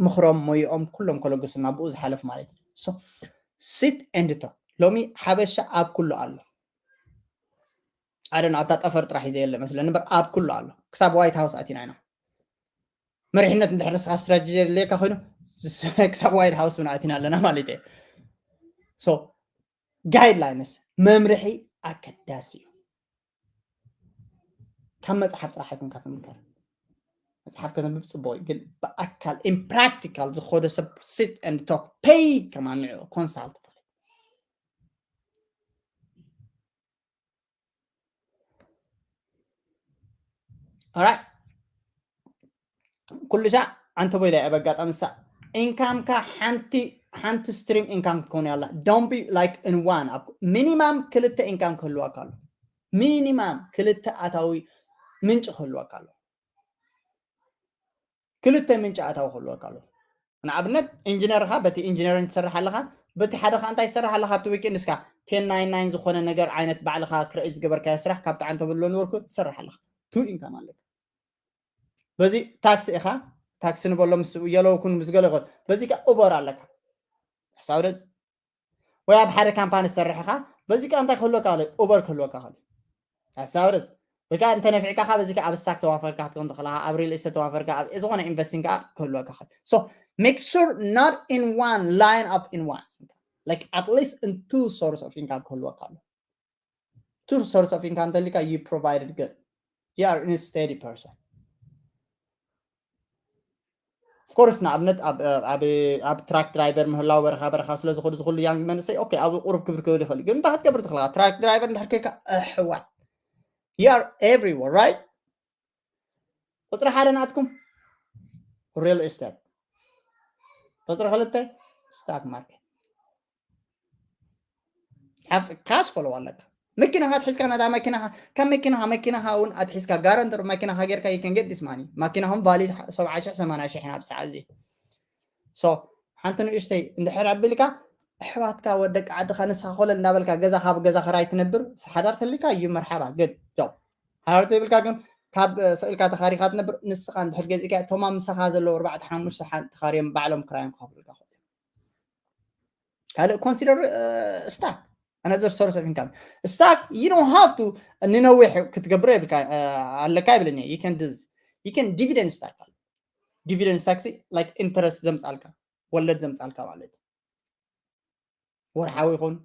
ምኽሮም ሞይኦም ኩሎም ከለግሱና ብኡ ዝሓለፍ ማለት እዩ sit and talk ሎሚ ሓበሻ ኣብ ኩሉ ኣሎ ኣደን ኣብታ ጠፈር ጥራሕ እዩ ዘየለ መስለኒ እምበር ኣብ ኩሉ ኣሎ ክሳብ white house ኣቲና ኢና መሪሕነት እንድሕር ንስኻ strategy የድልየካ ኮይኑ ክሳብ white house እውን ኣቲና ኣለና ማለት እዩ so guidelines መምርሒ ኣገዳሲ እዩ ካብ መፅሓፍ ጥራሕ ኣይኮንካ ትምከር መፅሓፍ ከተንብብ ፅቡቅ ግን ብኣካል in practical ዝኮደ ሰብ sit and talk pay ከማን ንዑ consult Alright ኩሉ ሻዕ ኣንተ ቦይላ ኣብ ኣጋጣሚ ሳ income ካ ሓንቲ ሓንቲ stream income ክኮን ያላ don't be like in one minimum ክልተ income ክህልዋካ ኣሎ minimum ክልተ ኣታዊ ምንጭ ክህልዋካ ኣሎ ክልተ ምንጭ ኣታዊ ክህልወካ ኣሎ ንኣብነት ኢንጂነርካ በቲ ኢንጂነሪንግ ትሰርሕ ኣለካ በቲ ሓደ ከዓ እንታይ ትሰርሕ ኣለካ ኣብቲ ዊኬንድ እስካ ten nine nine ዝኮነ ነገር ዓይነት ባዕልካ ክረኢ ዝገበርካዮ ስራሕ ካብቲ ዓንተ ብሎ ንወርኩ ትሰርሕ ኣለካ ቱ ኢንካም ኣለካ በዚ ታክሲ ኢካ ታክሲ ንበሎ ምስ የለውኩን ምስ ገለ ይኮን በዚ ከዓ ኡበር ኣለካ ሕሳብ ደስ ወይ ኣብ ሓደ ካምፓኒ ዝሰርሕ ኢኻ በዚ ከዓ እንታይ ክህልወካ ኽእል ኡበር ክህልወካ ኽእል ኣሳብርዝ ወይ ከዓ እንተ ነፊዕካ ካ በዚ ከዓ ኣብ ስታክ ተዋፈርካ ክትኮን ትኽእል ኢኻ ኣብ ሪል ስቴት ተዋፈርካ ኣብ ዝኾነ ኢንቨስቲንግ ከዓ ክህልወካ ኽእል so make sure not in one line up in one like at least in two source of income ክህልወካ ኣሎ two source of income ተሊካ you provided good you are in a steady person of course ንኣብነት ኣብ ትራክ ድራይቨር ምህላው በረኻ በረኻ ስለ ዝኸዱ ዝኽሉ ያንግ መንእሰይ ኦኬ ኣብ ቁሩብ ክብር ክብል ይኽእል ግን እንታይ ክትገብር ትኽእልካ ትራክ ድራይቨር እንድሕር ከይካ ኣሕዋት you are everywhere right ቁፅሪ ሓደ ናትኩም ሪል ስቴት ቁፅሪ ክልተ ስታክ ማርኬት ካሽ ፈሎ ኣለካ መኪናኻ ኣትሒዝካ ነታ መኪናኻ ካብ መኪናኻ መኪናኻ እውን ኣትሒዝካ ጋረንተር መኪናኻ ጌርካ you can get this money መኪናኹም ቫሊድ ሰብዓ ሽሕ ሰማንያ ሽሕ ናብ ሰዓት እዚ so ሓንቲ ንእሽተይ እንድሕር ኣቢልካ ኣሕዋትካ ወደቂ ዓድኻ ንስኻ ኮለል እንዳበልካ ገዛ ካብ ገዛ ክራይ ትነብር ሓዳር ተልካ እዩ መርሓባ good job ሓዳር ተብልካ ግን ካብ ስእልካ ተኻሪኻ ትነብር ንስኻ እንድሕር ገዚእካ እቶማ ምሳኻ ዘለዉ ኣርባዕተ ሓሙሽተ ሓንቲ ተኻርዮም ባዕሎም ክራዮም ክኸፍሉልካ ካልእ consider stock another source of income stock you don't have to ንነዊሕ ክትገብር የብልካ ኣለካ ይብለኒ you can do you can dividend stock ኣሎ dividend stock like interest ዘምፃልካ ወለድ ዘምፃልካ ማለት ወርሓዊ ይኹን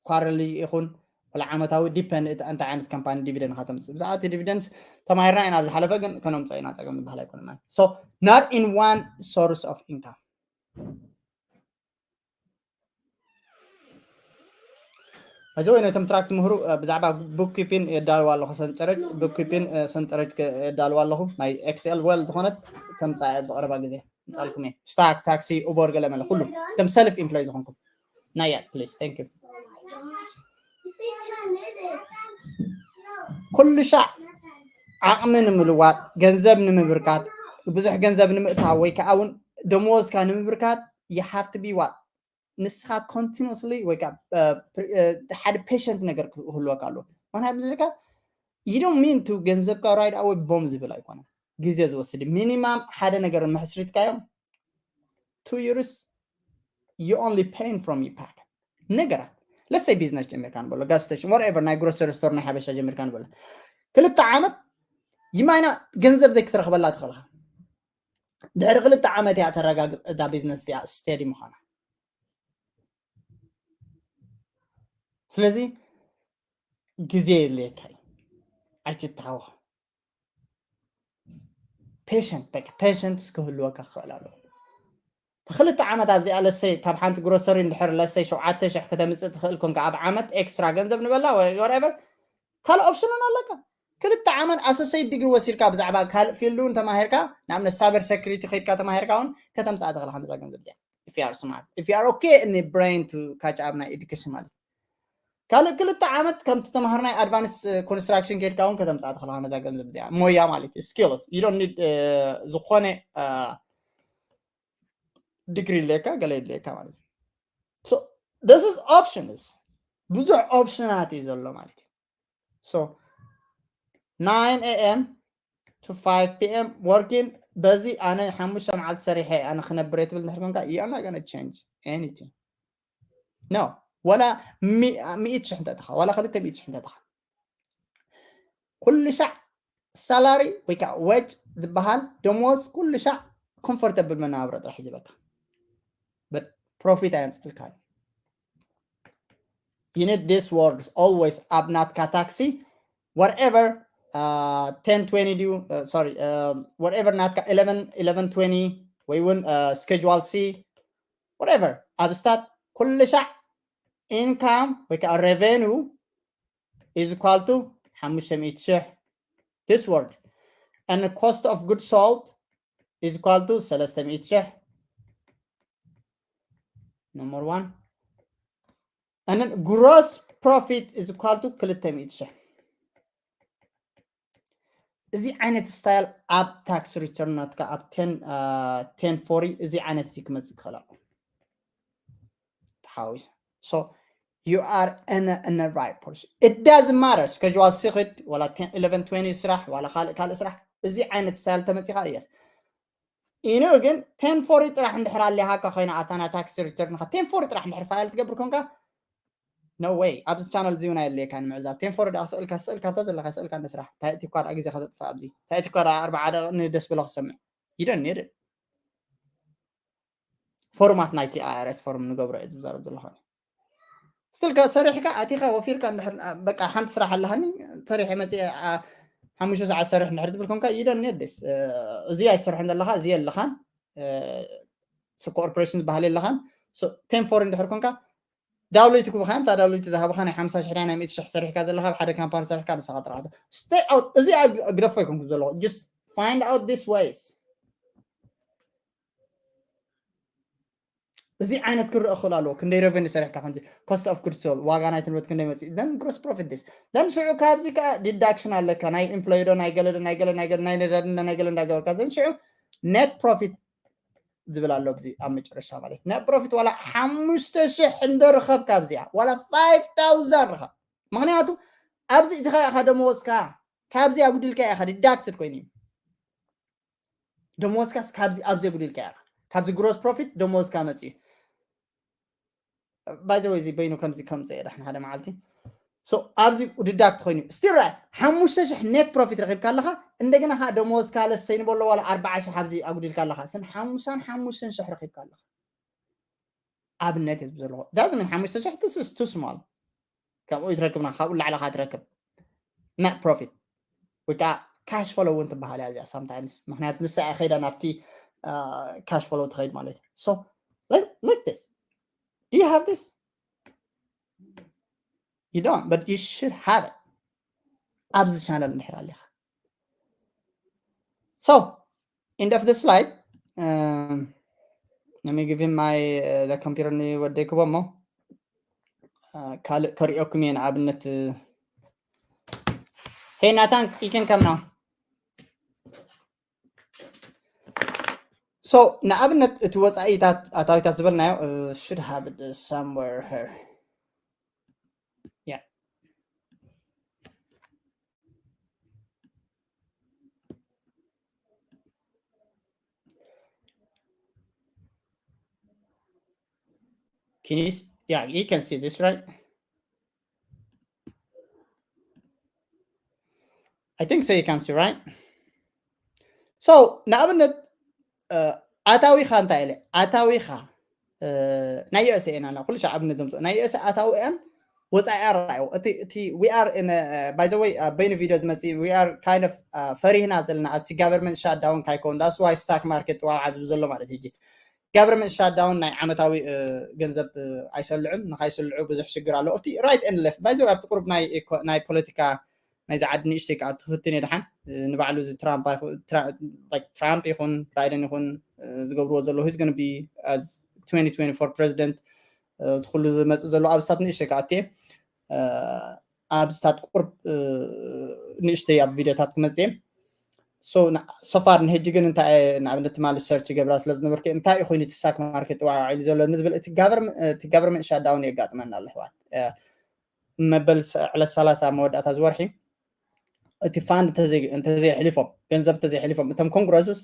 quarterly ይኹን ወላ ዓመታዊ depend እቲ እንታይ ዓይነት company dividend ከተምፅእ። ብዛዕባ እቲ dividends ተማሂርና ኢና ኣብ ዝሓለፈ፣ ግን ከነምፅኦ ኢና፣ ፀገም ዝበሃል ኣይኮነን ማለት። So not in one source of income። እዚ ወይ ነቶም track ትምህሩ ብዛዕባ bookkeeping የዳልዋ ኣለኹ፣ ሰንጠረጅ bookkeeping ሰንጠረጅ የዳልዋ ኣለኹ። ናይ Excel well ዝኾነት ከምፃ ኣብ ዝቐረባ ግዜ ምፃልኩም እየ። Stock፣ taxi፣ Uber፣ ገለ መለ ኩሉ እቶም self employed ዝኾንኩም ናያ please thank you። ኩሉ ሻዕ ዓቕሚ ንምልዋጥ፣ ገንዘብ ንምብርካት፣ ብዙሕ ገንዘብ ንምእታው ወይ ከዓ እውን ደመወዝካ ንምብርካት you have to be what ንስኻ continuously ወይ ከዓ ሓደ patient ነገር ክህልወካ ኣለዎ። ምክንያቱ ዝካ you don't mean to ገንዘብካ right away ቦም ዝብል ኣይኮነን፣ ግዜ ዝወስድ። Minimum ሓደ ነገር ምሕስሪትካዮም two years you only paying from your pocket። ነገራት let's say business ጀሚርካ ንበሎ፣ gas station፣ whatever፣ ናይ grocery store ናይ ሓበሻ ጀሚርካ ንበሎ፣ ክልተ ዓመት you might not ገንዘብ ዘይክትረኽበላ ትኽእልካ። ድሕሪ ክልተ ዓመት እያ ተረጋግፅ እዛ business እያ steady ምዃና። ስለዚ ግዜ የድልየካ እዩ፣ ኣይትተሃወኽ። Patient በቃ patience ክህልወካ ክኽእል ኣለዎ። ክልተ ዓመት ኣብዚኣ let's say ካብ ሓንቲ grocery እንድሕር let's say ሸውዓተ ሽሕ ከተምፅእ ትኽእል ኮንካ ኣብ ዓመት extra ገንዘብ ንበላ ወይ whatever ካልእ option እውን ኣለካ። ክልተ ዓመት associate degree ወሲድካ ብዛዕባ ካልእ field እውን ተማሂርካ ንኣብነት cyber security ከይድካ ተማሂርካ እውን ከተምፅኣ ትኽእል ነዛ ገንዘብ እዚኣ if you are smart, if you are okay in the brain to catch up ናይ education ማለት እዩ። ካልእ ክልተ ዓመት ከምቲ ተምሃርናይ advance construction ከይድካ እውን ከተምፅኣ ትኽእል ነዛ ገንዘብ እዚኣ ሞያ ማለት እዩ። Skills you don't need ዝኾነ degree የድልየካ ገለ የድልየካ ማለት እዩ። So this is options፣ ብዙሕ optionኣት እዩ ዘሎ ማለት እዩ። So nine a.m. to five p.m. working በዚ ኣነ ሓሙሽተ መዓልቲ ሰሪሐ ኣነ ክነብር እየ ትብል እንድሕር ኮንካ you are not gonna change anything no። ወላ ሚእቲ ሽሕ እንተትኻ ወላ ክልተ ሚእቲ ሽሕ እንተትኻ ኩሉ ሻዕ salary ወይ ከዓ wage ዝበሃል ደሞዝ ኩሉ ሻዕ comfortable መነባብሮ ጥራሕ ሒዝበካ but profit ኣየምፅልካ። You need this words always ኣብ ናትካ taxi whatever uh, ten twenty ድዩ uh, sorry uh, whatever ናትካ eleven eleven twenty ወይ እውን uh, schedule C whatever ኣብ stat ኩሉ ሻዕ income ወይ ከዓ revenue is equal to ሓሙሽተ ሚእቲ ሽሕ this word and cost of goods sold is equal to ሰለስተ ሚእቲ ሽሕ number one and then gross profit is equal to ክልተ ሚእቲ ሽሕ። እዚ ዓይነት style ኣብ tax return ናትካ ኣብ ten forty እዚ ዓይነት እዚ ክመፅእ ክኽእል ኣሎ ተሓዊስ። So you are in a, in a right position. It doesn't matter schedule C ክድ ወላ eleven twenty ስራሕ ዋላ ካልእ ካልእ ስራሕ እዚ ዓይነት style ተመፂኻ እያስ ኢኑ ግን ten forty ጥራሕ እንድሕር ኣሊሃካ ኮይና ኣብታ ናይ tax return ካ ten forty ጥራሕ እንድሕር file ትገብር ኮንካ no way ኣብዚ channel እዚ እውን ኣየድልየካ ንምዕዛብ ten forty ደኣ ስእልካ ስእልካ ኣብታ ዘለካ ስእልካ እንደ ስራሕ እንታይ እቲ እኳ ደኣ ግዜ ከተጥፋ ኣብዚ እንታይ እቲ እኳ ደኣ ኣርባዓ ደቂቕ ንደስ ብሎ ክሰምዕ you don't need it። Format ናይቲ I R S form ንገብሮ እየ ዝዛረብ ዘለኹ። Still ከ ሰሪሕካ ኣቲኻ ወፊርካ እንድሕር በቃ ሓንቲ ስራሕ ኣለሃኒ ሰሪሐ መፅየ ሓሙሽተ ሰዓት ሰርሕ እንድሕር ትብል ኮንካ you don't need this እዚ ኣይትሰርሖን ዘለኻ እዚ የለኻን corporation ዝበሃል የለኻን ten forty እንድሕር ኮንካ ዳብሊቲ ክቡካ እታ ዳብሊቲ ዝሃብኻ ናይ ሓምሳ ሽሕ ናይ ሚእቲ ሽሕ ሰሪሕካ ዘለኻ ኣብ ሓደ ካምፓኒ ሰሪሕካ ንስኻ ጥራሕ stay out እዚ ግደፎ ኣይኮንኩም ዘለኹ just find out this ways። እዚ ዓይነት ክረአ ክኽእል ኣለዎ ክንደይ revenue ሰሪሕካ ከምዚ cost of goods sold ዋጋ ናይቲ ንብረት ክንደይ መፅኡ then gross profit this then ሽዑ ካብዚ ከዓ deduction ኣለካ ናይ employee ዶ ናይ ገለ ዶ ናይ ገለ ናይ ገለ ናይ ነዳዲ ናይ ገለ እንዳገበርካ then ሽዑ net profit ዝብል ኣሎ ኣብዚ ኣብ መጨረሻ ማለት net profit ዋላ ሓሙሽተ ሽሕ እንደረኸብ ካብዚኣ ዋላ five thousand ረኸብ ምክንያቱ ኣብዚ እቲኻ ኢኻ ደመወዝካ ካብዚ ኣጉዲልካ ኢኻ deducted ኮይኑ እዩ ደመወዝካስ ካብዚ ኣብዚ ኣጉዲልካ ኢኻ ካብዚ gross profit ደመወዝካ መፅኡ by the way እዚ በይኑ ከምዚ ከምፀ እየ ዳሕና ሓደ መዓልቲ ኣብዚ deduct ኮይኑ still right ሓሙሽተ ሽሕ net profit ረኺብካ ኣለኻ እንደገና ከዓ ደመወዝካ ለሰይ ንበሎ ዋላ ኣርባዓ ሽሕ ኣብዚ ኣጉዲልካ ኣለኻ ስን ሓሙሳን ሓሙሽተን ሽሕ ረኺብካ ኣለኻ ኣብነት እየ ዘለኹ doesn't mean ሓሙሽተ ሽሕ this is too small ካብኡ ይትረክብና ካብኡ ላዕላ ካ ትረክብ net profit ወይ ከዓ cash flow እውን ትበሃል እያ እዚኣ sometimes ምክንያቱ ንሳ እያ ከይዳ ናብቲ cash flow ትኸይድ ማለት እዩ so like this do you have this you don't but you should have it ኣብዚ channel እንድሕር ኣለኻ so end of the slide um, let me give him my uh, the computer ንወደይ ክቦ እሞ ካልእ ከሪኦኩም እየ ንኣብነት hey Nathan you can come now so ንኣብነት እቲ ወፃኢታት ኣታዊታት ዝበልናዮ should have somewhere here yeah Can you, yeah, you can see this, right? I think so, you can see, right? So, ንኣብነት ኣታዊኻ እንታይ ኢለ ኣታዊኻ ናይ ዩኤስኤ ኢና ኩሉ ሻዕ ኣብነት ዘምፅኦ ናይ ዩኤስኤ ኣታዊኣን ወፃኢኣን ራእዮ እቲ እቲ we are in by the way በይኑ ቪድዮ ዝመፅእ we are kind of ፈሪህና ዘለና ኣብቲ government shutdown ካይኮን that's why stock market ዋብዓ ዝብል ዘሎ ማለት እዩ government shutdown ናይ ዓመታዊ ገንዘብ ኣይሰልዑን ንካይስልዑ ብዙሕ ሽግር ኣሎ እቲ right and left by the way ኣብቲ ቁሩብ ናይ ፖለቲካ ናይዚ ዓዲ ንእሽተይ ከዓ ትፍትን እየ ድሓን ንባዕሉ እዚ ትራምፕ ይኹን ባይደን ይኹን ዝገብርዎ ዘለዉ is gonna be as twenty twenty-four president እቲ ኩሉ ዝመፅእ ዘሎ ኣብስታት ንእሽተይ ከዓ እትየ ኣብስታት ቁርብ ንእሽተይ ኣብ ቪድዮታት ክመፅእ so far ንሕጂ ግን እንታይ ንኣብነት ትማሊ search ገብራ ስለ ዝነበርኩ እንታይ እዩ ኮይኑ እቲ stock market ዋዕዒሉ ዘሎ ንዝብል እቲ government shutdown የጋጥመና ኣሎ ኣሕዋት መበል ዕለት ሰላሳ መወዳእታ ዝወርሒ እቲ fund እንተዘይሕሊፎም ገንዘብ እንተዘይሕሊፎም እቶም ኮንግረስስ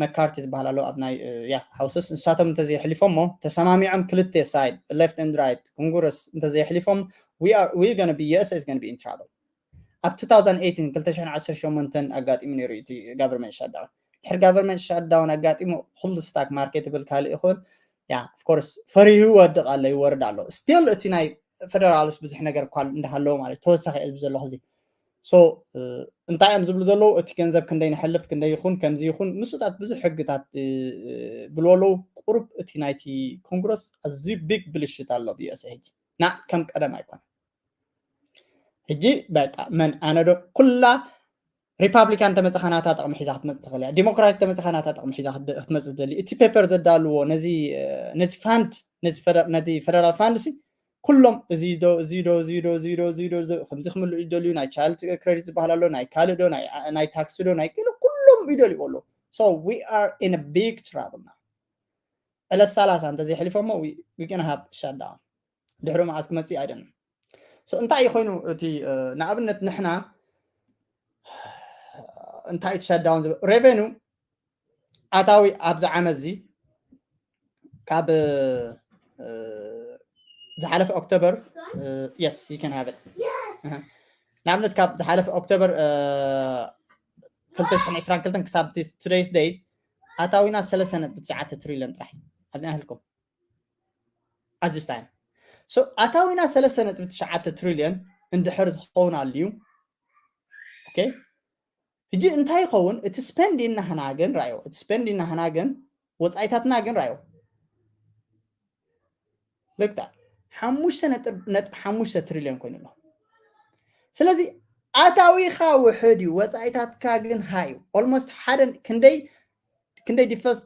መካርቲ ዝበሃል ኣሎ ኣብ ናይ ያ ሃውስስ ንሳቶም እንተዘይሕሊፎም ሞ ተሰማሚዖም ክልተ side left and right ኮንግረስ እንተዘይሕሊፎም we are we gonna be USA is gonna be in trouble ኣብ two thousand eighteen ክልተ ሽሕን ዓሰርተ ሸሞንተን ኣጋጢሙ ነይሩ እቲ government shutdown ድሕሪ government shutdown ኣጋጢሙ ኩሉ stock market ይብል ካልእ ይኹን ያ of course ፈሪሁ ይወድቕ ኣሎ ይወርድ ኣሎ still እቲ ናይ federalስ ብዙሕ ነገር እኳ እንዳሃለዎ ማለት ተወሳኺ እየ ዝብል ዘለኹ እዚ so እንታይ እዮም ዝብሉ ዘለዉ እቲ ገንዘብ ክንደይ ንሕልፍ ክንደይ ይኹን ከምዚ ይኹን ንሱታት ብዙሕ ሕግታት ብሉ ኣለዉ ቁሩብ እቲ ናይቲ ኮንግረስ ኣዝዩ big ብልሽት ኣሎ ብዩኤስኤ ሕጂ ና ከም ቀደም ኣይኮነ ሕጂ በቃ መን ኣነዶ ኩላ ሪፓብሊካን ተመፅኻ ናታ ጥቕሚ ሒዛ ክትመፅእ ትኽእል እያ ዲሞክራቲክ ተመፅኻ ናታ ጥቕሚ ሒዛ ክትመፅእ ትደሊ እቲ paper ዘዳልዎ ነዚ ነዚ fund ነቲ federal fund ሲ ኩሎም እዚ ዶ እዚ ዶ እዚ ዶ እዚ ዶ እዚ ዶ ከምዚ ክምልኡ ይደልዩ ናይ child credit ዝበሃል ኣሎ ናይ ካልእ ዶ ናይ tax ዶ ናይ ገለ ኩሎም ይደልዩ ኣሎ so we are in a big trouble now ዕለት ሰላሳ እንተዘይሕሊፎሞ we gonna have shutdown ድሕሪ መዓስ ክመፅእ ኣይደልን so እንታይ እዩ ኮይኑ እቲ ንኣብነት ንሕና እንታይ እቲ shutdown ዝብል revenue ኣታዊ ኣብዚ ዓመት እዚ ካብ ዝሓለፈ ኦክቶበር yes you can have it ንኣብነት ካብ ዝሓለፈ ኦክቶበር ክልተ ሽሕን ዕስራን ክልተን ክሳብ today's date ኣታዊና ሰለስተ ነጥቢ ትሽዓተ ትሪልዮን ጥራሕ ኣብዚ ናህልኩም at this time so ኣታዊና ሰለስተ ነጥቢ ትሽዓተ ትሪልዮን እንድሕር ዝኸውን ኣልዩ okay ሕጂ እንታይ ይኸውን እቲ spending ናህና ግን ራዮ እቲ spending ናህና ግን ወፃኢታትና ግን ራዮ ልክታ ሓሙሽተ ነጥብ ሓሙሽተ ትሪልዮን ኮይኑ ኣሎ ስለዚ ኣታዊኻ ውሕድ እዩ ወፃኢታትካ ግን ሃዩ almost ሓደ ክንደይ ክንደይ ዲፈስ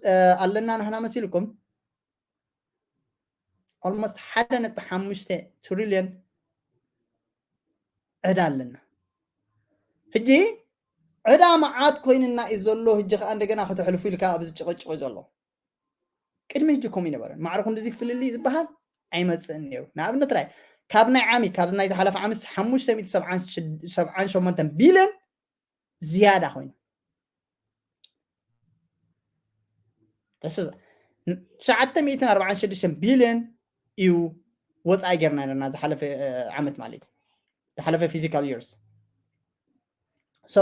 ኣለና ናህና መሲልኩም almost ሓደ ነጥቢ ሓሙሽተ ትሪልዮን ዕዳ ኣለና ሕጂ ዕዳ መዓት ኮይንና እዩ ዘሎ ሕጂ ከዓ እንደገና ከተሕልፉ ኢልካ ኣብዚ ጭቕጭቕ እዩ ዘሎ ቅድሚ ሕጂ ከምኡ ይነበረን ማዕረ ክንዲዚ ፍልልይ ዝበሃል ኣይመፅእን ነይሩ ንኣብነት ራይ ካብ ናይ ዓሚ ካብዚ ናይ ዝሓለፈ ዓመት ሓሙሽተ ሚእቲ ሰብዓን ሸሞንተን ቢልዮን ዝያዳ ኮይኑ ትሽዓተ ሚእትን ኣርባዓን ሽዱሽተን ቢልዮን እዩ ወፃኢ ጌርና ነርና ዝሓለፈ ዓመት ማለት ዝሓለፈ physical years so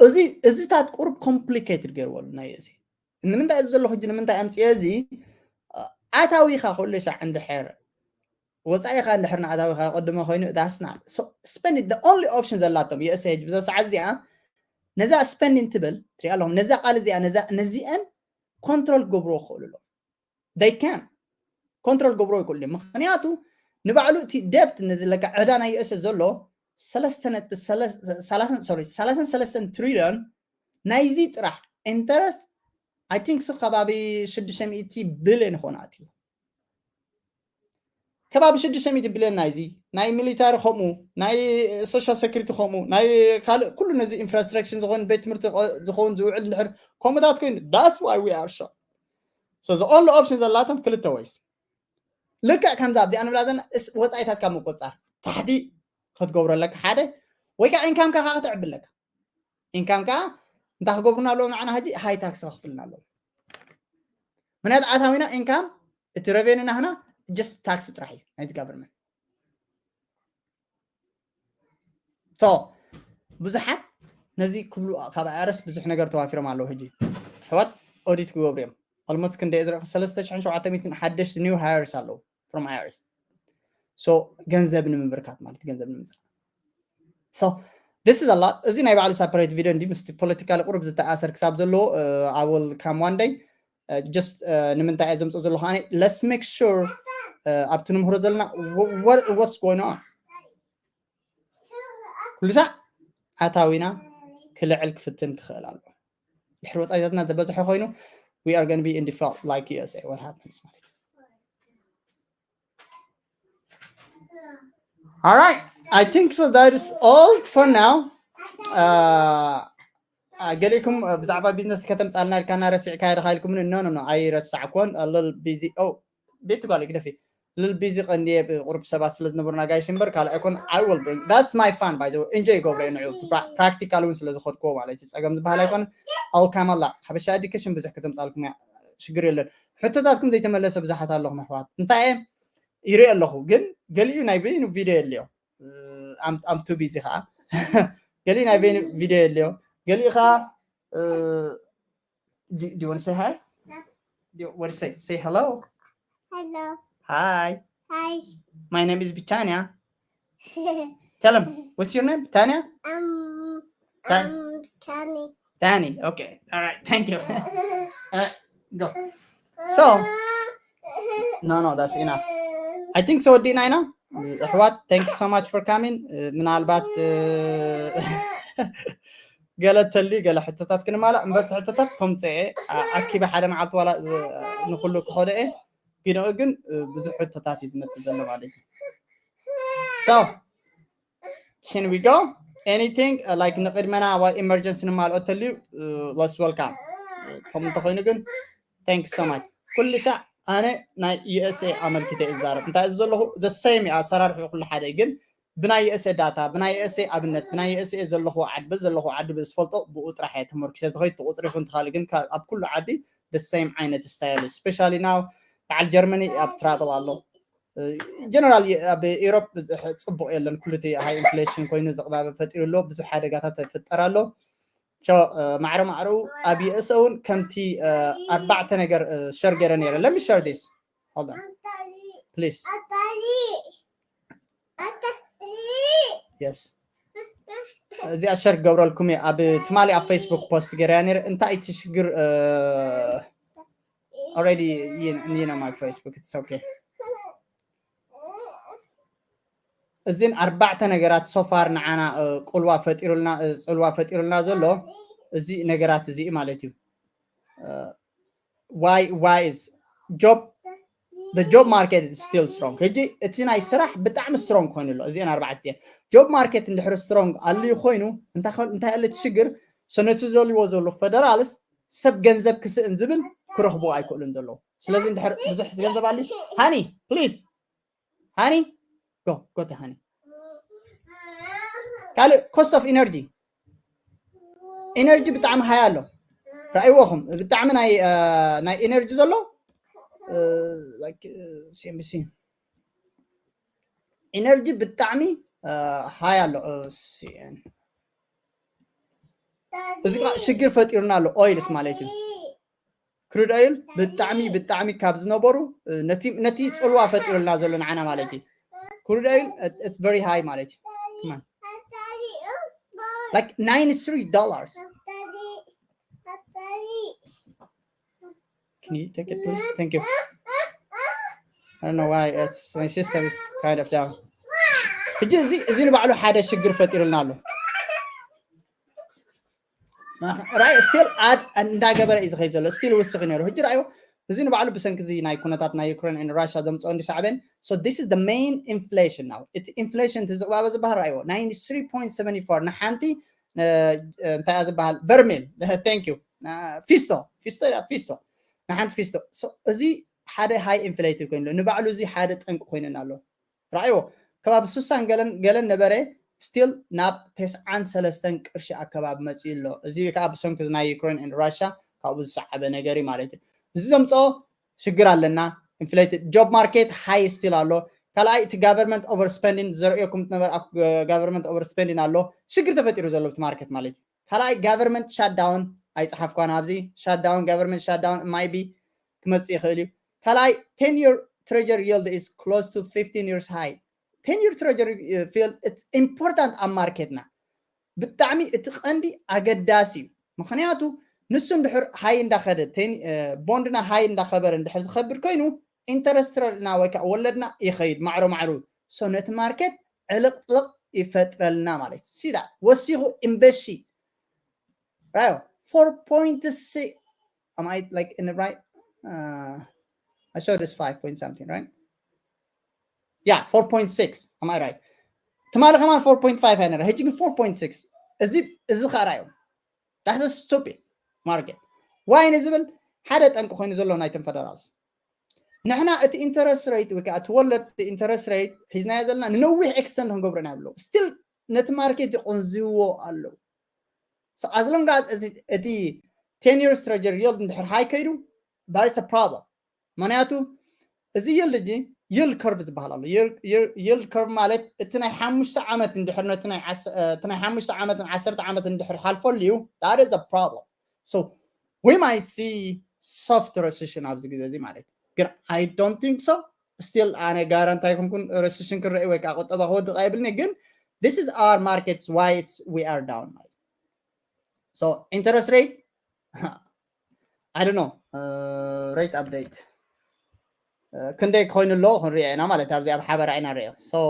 እዚ እዚታት ቁሩብ complicated ገይርዎ ናይ እዚ ንምንታይ እዚ ዘሎ ሕጂ ንምንታይ ኣምፅዮ እዚ ኣታዊኻ ኩሉ ሻዕ እንድሕር ወፃኢኻ እንድሕር ንኣታዊኻ ቀድሞ ኮይኑ that's not so spend it the only option ዘላቶም USA ሕጂ ብዛ ሰዓት እዚኣ ነዛ spending ትብል ትሪኣ ኣለኹም ነዛ ቃል እዚኣ ነዚአን control ክገብርዎ ክኽእሉ ኣለዎም they can control ክገብርዎ ይክእሉ እዮም ምክንያቱ ንባዕሉ እቲ debt ነዚ ለካ ዕዳ ናይ USA ዘሎ ሰለስተ ነጥቢ ሰላሳን ሰለስተን trillion ናይዚ ጥራሕ interest I think ሱ ከባቢ ሽዱሽተ ሚእቲ billion ይኾን ኣትዩ ከባቢ ሽዱሽተ ሚእቲ billion ናይዚ ናይ military ከምኡ ናይ social security ከምኡ ናይ ካልእ ኩሉ ነዚ infrastructure ዝኾን ቤት ትምህርቲ ዝኸውን ዝውዕል እንድሕር ከምኡታት ኮይኑ that's why we are short so the only option ዘላቶም ክልተ ways ልክዕ ከምዛ ኣብዚኣ ንብላ ዘለና ወፃኢታትካ ምቁፃር ታሕቲ ክትገብሮ ኣለካ ሓደ ወይ ከዓ ኢንካምካ ከዓ ክተዕቢ ኣለካ ኢንካም ከዓ እንታይ ክገብሩና ኣለዎም ንዓና ሕጂ high tax ከኽፍልና ኣለዎም ምክንያቱ ኣታዊና ኢንካም እቲ revenue ናህና just tax ጥራሕ እዩ ናይቲ government so ብዙሓት ነዚ ክብሉ ካብ IRS ብዙሕ ነገር ተዋፊሮም ኣለዉ ሕጂ ኣሕዋት audit ክገብሩ እዮም almost ክንደይ ዝረኸ ሰለስተ ሽሕን ሸውዓተ ሚእትን ሓደሽቲ new hires ኣለዉ from IRS so ገንዘብ ንምብርካት ማለት ገንዘብ ንምብርካት so this is a lot እዚ ናይ ባዕሉ separate video እንዲ ምስ political ቁሩብ ዝተኣሰር ክሳብ ዘለዎ I will come one day just ንምንታይ እየ ዘምፅእ ዘለኹ ኣነ let's make sure ኣብቲ ንምህሮ ዘለና what's going on ኩሉ ሳዕ ኣታዊና ክልዕል ክፍትን ክኽእል ኣሎ ድሕሪ ወፃኢታትና ዝበዝሐ ኮይኑ we are going to be in default like USA what happens ማለት All right. I think so that is all for now. Uh, ገሊእኩም ብዛዕባ ቢዝነስ ከተምፃልና ኢልካና ረሲዕካ ድካ ኢልኩም no no no ኣይረሳዕኮን little busy oh ቤት ጓል ግደፊ little busy ቀንዲየ ቁሩብ ሰባት ስለ ዝነበሩና ጋይሽ እምበር ካልእ ኣይኮን I will bring that's my fun by the way enjoy ይገብሮ እየ ንዑ practical እውን ስለ ዝኸድክዎ ማለት እዩ ፀገም ዝበሃል ኣይኮነ ኣልካማላ ሓበሻ education ብዙሕ ከተምፃልኩም እያ ሽግር የለን ሕቶታትኩም ዘይተመለሰ ብዙሓት ኣለኹም ኣሕዋት እንታይ እየ ይርኢ ኣለኹ ግን ገሊኡ ናይ በይኑ ቪድዮ የለዮ I'm too busy ከዓ ገሊኡ ናይ በይኑ ቪድዮ የለዮ ገሊኡ ከዓ do, do you want to say hi? Do you want to say say hello? Hello. Hi. Hi. My name is Bitania. Tell him. What's your name? Bitania? Um, Tan- um, Tani. Danny. Okay. All right. Thank you. Uh, go. So. No, no, that's enough. I think so. Did I know? What? Thank you so much for coming. ምናልባት ገለ ተልዩ ገለ ሕቶታት ክንማላእ እምበር እቲ ሕቶታት ከምፅአ ኣኪበ ሓደ መዓልቲ ዋላ ንኩሉ ክኸደ እየ ቢኖኡ ግን ብዙሕ ሕቶታት እዩ ዝመፅእ ዘሎ ማለት እዩ so can we go anything uh, like ንቅድመና what emergency ንማልኦ ተልዩ let's welcome ከም እንተኮይኑ ግን thank you so much ኩሉ ሻዕ ኣነ ናይ USA ኣመልኪተ ይዛረብ እንታይ ዘለኹ the same ኣሰራርሑ ኩሉ ሓደ ግን ብናይ የእሴ ዳታ ብናይ የእሴ ኣብነት ብናይ የእሴ ዘለኹ ዓዲ በዚ ዘለኹ ዓዲ ብዝፈልጦ ብኡ ጥራሕ እየ ተመርኪሰ ዝኸይድ እቲ ቁፅሪ ይኹን ትኻሊ ግን ኣብ ኩሉ ዓዲ the same ዓይነት style especially now በዓል ጀርመኒ ኣብ travel ኣሎ general ኣብ Europe ብዙሕ ፅቡቅ የለን ኩሉ እቲ high inflation ኮይኑ ዝቕባበ ፈጢሩ ኣሎ ብዙሕ ሓደጋታት ይፍጠር ኣሎ ማዕረ ማዕረኡ ኣብ የእሰ እውን ከምቲ ኣርባዕተ ነገር share ገይረ ነይረ let me share this hold on please yes እዚኣ share ክገብረልኩም እየ ኣብ ትማሊ ኣብ Facebook post ገይረያ ነይረ እንታይ እቲ ሽግር already you know my Facebook it's okay እዚን ኣርባዕተ ነገራት so far ንዓና ቁልዋ ፈጢሩልና ፅልዋ ፈጢሩልና ዘሎ እዚ ነገራት እዚ ማለት እዩ why why is job the job market is still strong ሕጂ እቲ ናይ ስራሕ ብጣዕሚ strong ኮይኑ ኣሎ እዚአን ኣርባዕተ እዚአን job market እንድሕር strong ኣልዩ ኮይኑ እንታይ ኣለ እቲ ሽግር so ነቲ ዝደልይዎ ዘሎ federals ሰብ ገንዘብ ክስእን ዝብል ክረኽቡ ኣይክእሉን ዘለዉ ስለዚ እንድሕር ብዙሕ ገንዘብ ኣልዩ honey please honey go go to honey ካልእ cost of energy energy ብጣዕሚ high ኣሎ ራእይዎኹም ብጣዕሚ ናይ ናይ energy ዘሎ CNBC energy ብጣዕሚ high ኣሎ እዚ ሽግር ፈጢሩና ኣሎ oils ማለት እዩ crude oil ብጣዕሚ ብጣዕሚ ካብ ዝነበሩ ነቲ ፅልዋ ፈጢሩልና ዘሎ ንዓና ማለት እዩ Crude oil, it's very high ማለት እዩ። Come on. Like ninety-three dollars. Can you take it, please? Thank you. I don't know why it's, my system is kind of down. ሕጂ እዚ እዚ ንባዕሉ ሓደ ሽግር ፈጢሩልና ኣሎ። ራይ ስቲል ኣድ እንዳገበረ እዩ ዝኸይድ ዘሎ። ስቲል ውስኽ ነሩ። ሕጂ ራዮ እዚ ንባዕሉ ብሰንኪ እዚ ናይ ኩነታት ናይ ዩክሬን and ራሽያ ዘምፅኦ እንዲ ሳዕቤን። So this is the main inflation now. እቲ ኢንፍሌሽን እቲ ዝቕባበ ዝበሃል ራዮ ninety-three point seven four ንሓንቲ እንታይ ዝበሃል በርሜል። Thank you። ፊስቶ ፊስቶ ፊስቶ ንሓንቲ ፊስቶ። እዚ ሓደ ሃይ ኢንፍሌትድ ኮይኑ ንባዕሉ እዚ ሓደ ጠንቂ ኮይነና ኣሎ። ረኣይዎ ከባቢ ሱሳን ገለን ገለን ነበረ። ስቲል ናብ ተስዓን ሰለስተን ቅርሺ ኣከባቢ መፅኡ ኣሎ። እዚ ከዓ ብሰንኪ ናይ ዩክሬን and ራሽያ ካብኡ ዝሰዓበ ነገር እዩ ማለት እዩ። እዚ ዘምፅኦ ሽግር ኣለና። ኢንፍሌትድ ጆብ ማርኬት ሃይ ስቲል ኣሎ። ካልኣይ እቲ ጋቨርንመንት ኦቨር ስፐንዲን ዘርእየኩም ነበረ። ጋቨርንመንት ኦቨር ስፐንዲን ኣሎ። ሽግር ተፈጢሩ ዘሎ ብቲ ማርኬት ማለት እዩ። ካልኣይ ጋቨርንመንት ሻትዳውን ኣይፀሓፍኳን ኣብዚ ሻትዳውን ጋቨርንመንት ሻትዳውን ማይቢ ክመፅእ ይኽእል እዩ። ካልኣይ ten year treasury yield is close to fifteen years high. Ten year treasury field it's important ኣብ ማርኬትና። ብጣዕሚ እቲ ቀንዲ ኣገዳሲ እዩ። ምክንያቱ ንሱ እንድሕር ሃይ እንዳኸደ ቦንድና ሃይ እንዳኸበረ እንድሕር ዝኸብድ ኮይኑ ኢንተረስትና ወይ ከዓ ወለድና ይኸይድ ማዕሮ ማዕሩ። So ነቲ ማርኬት ዕልቕልቕ ይፈጥረልና ማለት እዩ። See that ወሲኹ ኢንቨስቲ ራዮ four point six. Am I like in the right? Uh, I showed this five point something, right? Yeah, four point six. Am I right? ትማሊ ከማን four point five ኣይነበረ፣ ሕጂ ግን four point six። እዚ እዚ ከዓ ራዮ that's a stupid market. Why ንዝብል ሓደ ጠንቂ ኮይኑ ዘሎ ናይቶም ፈደራልስ ንሕና እቲ ኢንተረስት ሬት ወይ ከዓ እቲ ወለድ ኢንተረስት ሬት ሒዝናዮ ዘለና ንነዊሕ ኤክስተንድ ክንገብሮ ኢና ብለው ስቲል ነቲ ማርኬት ይቆንዝዎ ኣለዉ። So as long as እዚ እቲ ten years treasury yield እንድሕር ሃይ ከይዱ that is a problem። ምክንያቱ እዚ ይልድ እዚ ይልድ ከርቭ ዝበሃል ኣሎ። ይልድ ከርቭ ማለት እቲ ናይ ሓሙሽተ ዓመት እንድሕር ነቲ ናይ ሓሙሽተ ዓመትን ዓሰርተ ዓመት እንድሕር ሓልፈሉ እዩ that is a problem. So we might see soft recession ኣብዚ ግዜ እዚ ማለት ግን I don't think so. Still ኣነ ጋራንቲ ኣይኮንኩን ረሲሽን ክረኢ ወይ ከዓ ቁጠባ ክወድቕ ኣይብልኒ ግን this is our markets why it's we are down ማለት so interest rate I don't know rate update ክንደይ ክኮይኑ ኣለዎ ክንሪኦ ኢና ማለት ኣብዚ ኣብ ሓበራ ኢና ንሪኦ so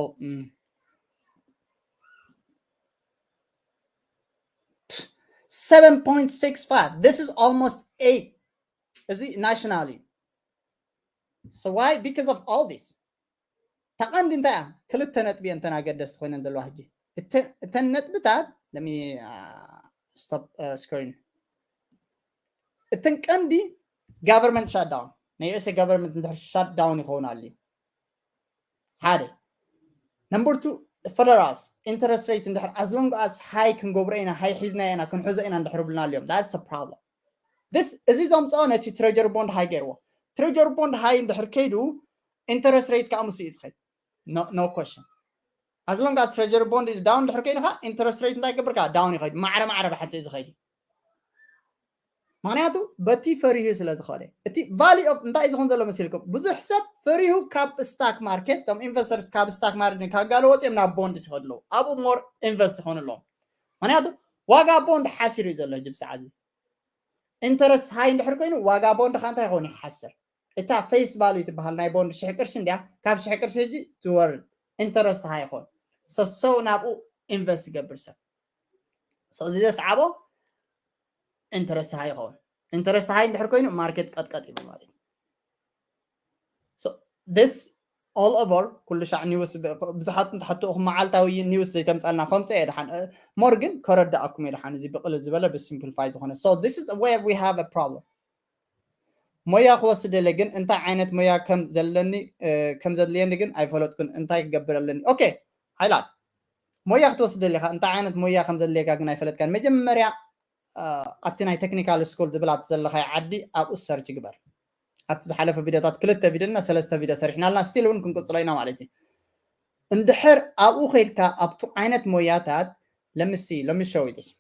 seven point six five this is almost eight እዚ ናሽናል እዩ so why because of all this ተቐንዲ እንታይ እያ ክልተ ነጥቢ እየን ተን ኣገደስቲ ኮይነን ዘለዋ ሕጂ እተን ነጥብታት let me stop screen እተን ቀንዲ government shutdown ናይ USA government እንድሕር shutdown ይኸውን ኣልዩ ሓደ number two ፈደራልስ interest rate እንድሕር as long as high ክንገብሮ ኢና high ሒዝና ኢና ክንሕዞ ኢና እንድሕር ብልና ኣልዮም that's a problem this እዚ ዘምፅኦ ነቲ treasury bond high ገይርዎ treasury bond high እንድሕር ከይዱ interest rate ከዓ ምስ እዩ ዝኸይድ no question as long as treasury bond is down እንድሕር ከይዱ ከዓ interest rate እንታይ ገብር ከዓ down ይኸይድ ማዕረ ማዕረ ብሓንቲ እዩ ዝኸይድ ምክንያቱ በቲ ፈሪሁ ስለ ዝኸደ እቲ value of እንታይ ዝኹን ዘሎ መሲልኩም ብዙሕ ሰብ ፈሪሁ ካብ stock market ቶም investors ካብ stock market ካብ ጋለ ወፅኦም ናብ bond ይኸዱ ኣለዉ ኣብኡ more invest ይኾኑ ኣለዎም ምክንያቱ ዋጋ bond ሓሲሩ እዩ ዘሎ ሕጂ ብሰዓት interest high እንድሕር ኮይኑ ዋጋ bond ካ እንታይ ይኸውን ይሓስር እታ face value ትበሃል ናይ bond ሽሕ ቅርሺ እንዲያ ካብ ሽሕ ቅርሺ ሕጂ ትወርድ interest high ይኸውን ሰሰው ናብኡ invest ይገብር ሰብ እዚ ዘስዓቦ interest high ይኸውን interest high እንድሕር ኮይኑ market ቀጥቀጥ ይብል ማለት እዩ this all over ኩሉ ሻዕ news ብዙሓት እንተሓትኡኹም መዓልታዊ news ዘይተምፃልና ከምፀ እየ ድሓን more ግን ከረዳኣኩም እየ ድሓን እዚ ብቅልል ዝበለ ብsimplify ዝኾነ so this is where we have a problem ሞያ ክወስድ ደለ ግን እንታይ ዓይነት ሞያ ከም ዘለኒ ከም ዘድልየኒ ግን ኣይፈለጥኩን እንታይ ክገብር ኣለኒ okay ሓይላት ሞያ ክትወስድ ደሊካ እንታይ ዓይነት ሞያ ከም ዘድልየካ ግን ኣይፈለጥካን መጀመርያ ኣብቲ ናይ technical school ዝብል ኣብቲ ዘለካይ ዓዲ ኣብኡ search ግበር ኣብቲ ዝሓለፈ ቪድዮታት ክልተ ቪድዮ እና ሰለስተ ቪድዮ ሰሪሕናልና still እውን ክንቅፅሎ ኢና ማለት እዩ እንድሕር ኣብኡ ከይድካ ኣብቲ ዓይነት ሞያታት let me see let me show you this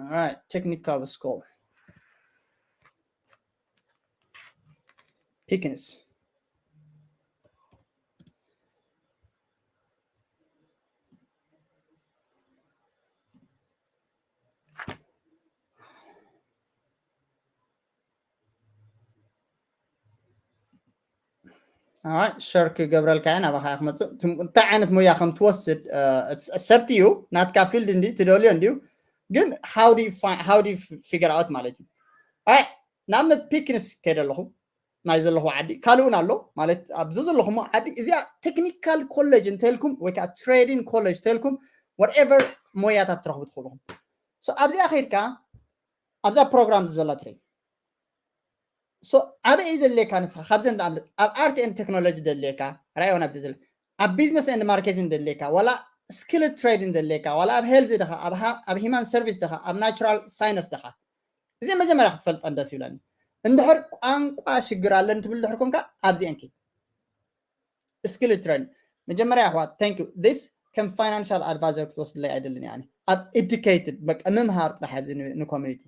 All right, technical school. Pickens. ሸር ክገብረልካ እየ፣ ናባኻ እየ ክመፅእ። እንታይ ዓይነት ሞያ ከም ትወስድ ሰብቲ እዩ ናትካ ፊልድ እንዲ ትደልዮ እንዲዩ፣ ግን how do you figure out ማለት እዩ። ንኣብነት ፒክንስ ከይደ ኣለኹ ናይ ዘለኹ ዓዲ ካልኡን ኣሎ ማለት ኣብዚ ዘለኹሞ ዓዲ እዚኣ ቴክኒካል ኮሌጅ እንተልኩም ወይ ከዓ ትሬዲንግ ኮሌጅ እንተልኩም whatever ሞያታት ትረኽቡ ትኽእልኹም። ኣብዚኣ ከይድካ ኣብዛ ፕሮግራም ዝበላ ትሬድ ኣበይ እዩ ዘድልየካ ንስኻ ካብዘን ንኣብነት ኣብ ኣርት ኤንድ ቴክኖሎጂ ደድልየካ ራእዮን ኣብዚ ዘለ ኣብ ቢዝነስ ኤንድ ማርኬቲንግ ደድልየካ ዋላ ስኪል ትሬዲንግ ደድልየካ ዋላ ኣብ ሄልዝ ድኻ ኣብ ሂማን ሰርቪስ ድኻ ኣብ ናቹራል ሳይንስ ድኻ እዚ መጀመርያ ክትፈልጠን ደስ ይብለኒ። እንድሕር ቋንቋ ሽግር ኣለን ትብል ድሕር ኮንካ ኣብዚአን ኪድ ስኪል ትሬን መጀመርያ ኣሕዋት thank you this ከም ፋይናንሻል ኣድቫይዘር ክትወስድለይ ኣይደልን እያ። ኣብ ኤዱኬትድ በቃ ምምሃር ጥራሕ ኣብዚ ንኮሚኒቲ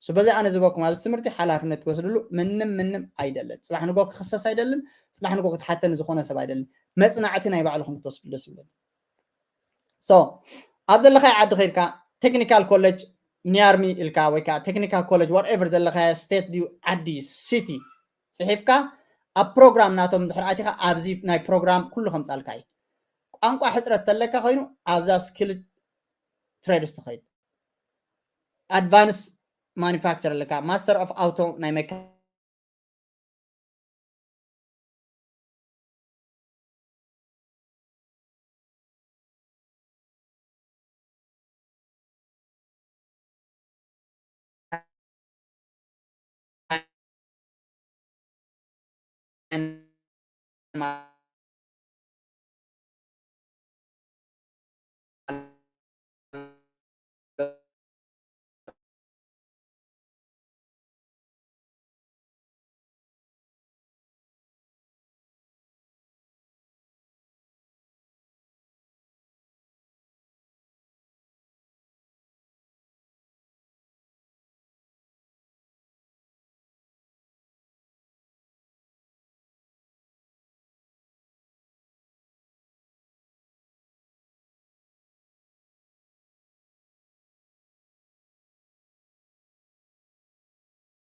በዚ ኣነ ዝበኩም ኣብዚ ትምህርቲ ሓላፍነት ትወስድሉ ምንም ምንም ኣይደልን። ፅባሕ ንጎ ክኽሰስ ኣይደልን። ፅባሕ ንጎ ክትሓተኒ ዝኾነ ሰብ ኣይደልን። መፅናዕቲ ናይ ባዕልኹም ክትወስዱ ደስ ይብለኒ። ኣብ ዘለኻይ ዓዲ ከይድካ ቴክኒካል ኮሌጅ ኒያርሚ ኢልካ ወይ ከዓ ቴክኒካል ኮሌጅ ዋትኤቨር ዘለኻዮ ስቴት ድዩ ዓዲ ሲቲ ፅሒፍካ ኣብ ፕሮግራም ናቶም ድሕር ኣቲኻ ኣብዚ ናይ ፕሮግራም ኩሉ ከምፃልካ እዩ። ቋንቋ ሕፅረት ተለካ ኮይኑ ኣብዛ ስኪል ትሬድስ ትኸይድ። ኣድቫንስ ማኒፋክቸር ኣለካ ማስተር ኦፍ ኣውቶ ናይ መካ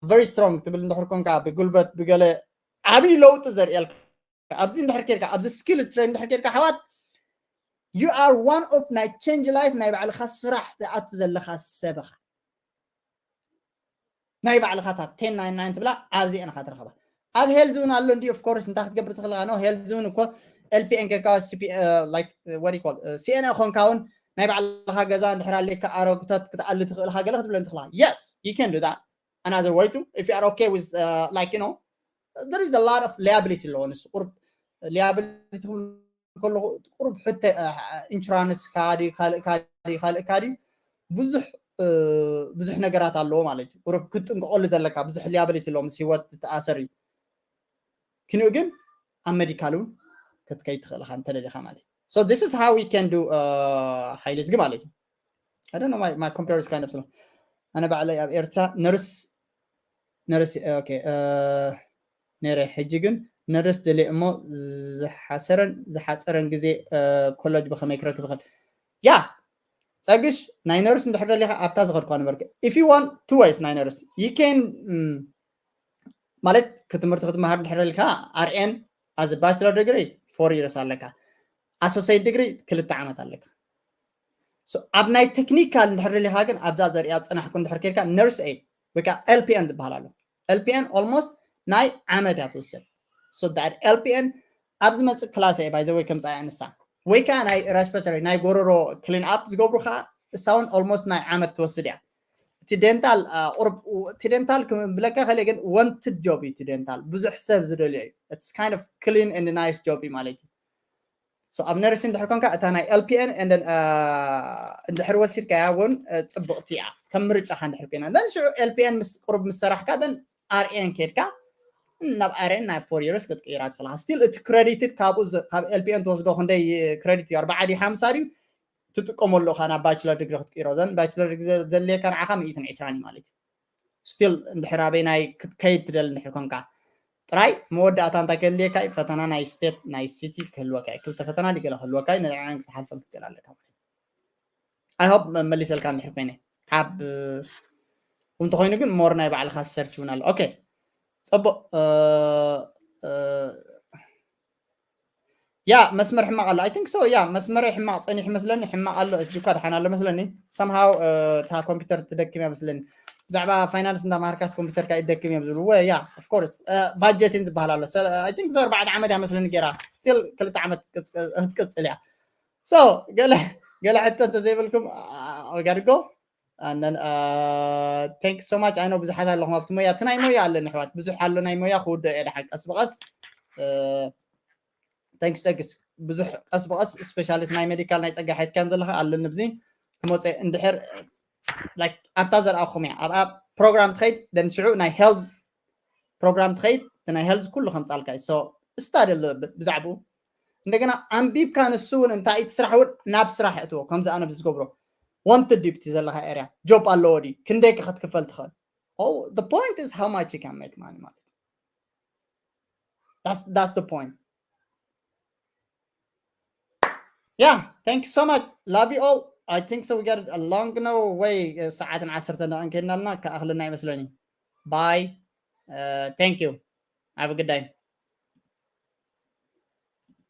very strong ትብል እንድሕር ኮንካ ብጉልበት ብገለ ዓብዪ ለውጢ ዘርእየልካ ኣብዚ እንድሕር ኬድካ ኣብዚ ስኪል ትሬን እንድሕር ኬድካ ሓዋት you are one of ናይ ቸንጅ ላይፍ ናይ ባዕልካ ስራሕ ትኣቱ ዘለካ ሰብኻ ናይ ባዕልካ ታ ቴን ናይን ናይን ትብላ ኣብዚአን ኢኻ ትረኽባ። ኣብ ሄልዝ እውን ኣሎ እንዲ ኦፍኮርስ እንታይ ክትገብር ትኽእል ኢኻ ነው ሄልዝ እውን እኮ ኤልፒኤን ከካ ሲኤንኤ ኮንካ እውን ናይ ባዕልካ ገዛ እንድሕር ኣለካ ኣረግቶት ክትኣሊ ትኽእል ኢኻ ገለ ክትብለን ትኽእላ። Yes, you can do that. Another way too, if you are okay with like you know there is a lot of liability ኣለዎ ንሱ ቁርብ liability ከለኹ ቁሩብ ሕተ ኢንሹራንስ ካዲ ካልእ ካዲ ካልእ ካዲ ብዙሕ ብዙሕ ነገራት ኣለዎ ማለት እዩ። ቁሩብ ክትጥንቀቀሉ ዘለካ ብዙሕ ሊያብሊቲ ኣለዎ ምስ ሂወት ዝተኣሰር እዩ። ክንኡ ግን ኣብ ሜዲካል እውን ክትከይድ ትኽእል ኢኻ እንተደሊኻ ማለት እዩ። So this is how we can do ሓይሊ ዝግ ማለት እዩ። I don't know my computer is kind of slow. ኣነ ባዕለይ ኣብ ኤርትራ ነርስ ነርስ okay ነረ ሕጂ ግን ነርስ ደልየ እሞ ዝሓሰረን ዝሓፀረን ግዜ ኮለጅ ብኸመይ ክረክብ ይኽእል? ያ ፀግሽ ናይ ነርስ እንድሕር ደሊኻ ኣብታ ዝኸድኳ ነበርክ if you want two ways ናይ ነርስ you can ማለት ክትምህርቲ ክትመሃር እንድሕር ደሊካ ኣርኤን as bachelor degree four years ኣለካ associate degree ክልተ ዓመት ኣለካ። ኣብ ናይ ቴክኒካል እንድሕር ደሊኻ ግን ኣብዛ ዘሪኣ ዝፀናሕኩ እንድሕር ኬድካ ነርስ ኤድ ወይ ከዓ ኤልፒኤን ዝበሃል ኣሎ። ኤልፒኤን ኦልሞስት ናይ ዓመት እያ ትውስድ። ኤልፒኤን ኣብ ዝመፅእ ክላስ እየ ባይዘወይ ከምፃ እያ ንሳ ወይ ከዓ ናይ ሬስፒሬተሪ ናይ ጎረሮ ክሊን ኣፕ ዝገብሩ ከዓ እሳ እውን ኦልሞስት ናይ ዓመት ትወስድ እያ። እቲ ዴንታል እቲ ዴንታል ክብለካ ከለ ግን ወንትድ ጆብ እዩ እቲ ዴንታል ብዙሕ ሰብ ዝደልዮ እዩ። It's kind of clean and nice job እዩ ማለት እዩ። ኣብ ነርሲን እንድሕር ኮንካ እታ ናይ ኤልፒኤን እንድሕር ወሲድካያ እውን ፅብቕቲ እያ ከም ምርጫኻ እንድሕር ኮይና then ሽዑ ኤልፒኤን ምስ ቁሩብ ምስ ሰራሕካ then ኣርኤን ኬድካ ናብ ኣርኤን ናይ ፎር የርስ ክትቅይራ ትኽእልካ still እቲ ክረዲትድ ካብኡ ካብ ኤልፒኤን ትወስዶ ክንደይ ክረዲት እዩ ኣርባዓ ድዩ ሓምሳ ድዩ ትጥቀመሉ ኢኻ ናብ ባችለር ዲግሪ ክትቅይሮ ዘን ባችለር ዲግሪ ዘድልየካ ንዓኻ ሚእትን ዕስራን እዩ ማለት እዩ። ስቲል እንድሕር ኣበይ ናይ ክትከይድ ትደሊ እንድሕር ኮንካ ጥራይ መወዳእታ እንታይ ከድልየካ እዩ ፈተና ናይ ስቴት ናይ ሲቲ ክህልወካ እዩ ክልተ ፈተና ድገለ ክህልወካ እዩ ነዚዓን ክትሓልፈን ክትክእል ኣለካ ማለት I hope መመሊሰልካ እንድሕር ኮይነ ካብ እንተኮይኑ ግን ሞር ናይ ባዕልካ ሰርች እውን ኣሎ okay ፅቡቅ። ያ መስመር ሕማቕ ኣሎ። I think so. ያ መስመር ሕማቕ ጸኒሑ መስለኒ፣ ሕማቕ ኣሎ። እጅ እኳ ደሓን ኣሎ መስለኒ። Somehow እታ ኮምፒውተር ትደክም እያ መስለኒ። ብዛዕባ ፋይናንስ እንዳማሃርካስ ኮምፒውተርካ ይደክም እዮም ዝብሉ። ወ ያ of course budgeting ዝበሃል ኣሎ። I think so ኣርባዕተ ዓመት እያ መስለኒ ገይራ፣ still ክልተ ዓመት ክትቅጽል እያ። So ገለ ገለ ሕቶ እንተዘይብልኩም we gotta go. And then thank you so much. I know ብዙሓት ኣለኹም ኣብቲ ሞያ፣ እቲ ናይ ሞያ ኣለኒ ኣሕዋት፣ ብዙሕ ኣሎ ናይ ሞያ፣ ክውድኦ እየ ደሓን ቀስ ብቐስ። Thanks ጸግስ፣ ብዙሕ ቀስ ብቐስ፣ especially ናይ ሜዲካል ናይ ጸጋ ሓትካን ዘለኻ ኣለኒ ብዚ ክመጽእ እንድሕር like ኣብታ ዘርኣኹም እያ። ኣብ ኣብ ፕሮግራም ትኸይድ፣ then ሽዑ ናይ ሄልዝ ፕሮግራም ትኸይድ፣ ናይ ሄልዝ ኩሉ ከምጻልካ እዩ። So ስታዲ ኣሎ ብዛዕባኡ። እንደገና ኣንቢብካ ንሱ እውን እንታይ እቲ ስራሕ እውን ናብ ስራሕ እትዎ፣ ከምዚ ኣነ ዝገብሮ wanted ድዩ እቲ ዘለኻ ኤርያ፣ ጆብ ኣለዎ ድዩ፣ ክንደይ ከ ክትክፈል ትኽእል? Oh, the point is how much you can make money ማለት እዩ። That's that's the point. Yeah, thank you so much. Love you all. I think so we got a long no way. ሰዓትን ዓሰርተ ደቂቃን ከይድና ኣለና፣ ክኣኽለና ይመስለኒ። Bye. Thank you. Have a good day.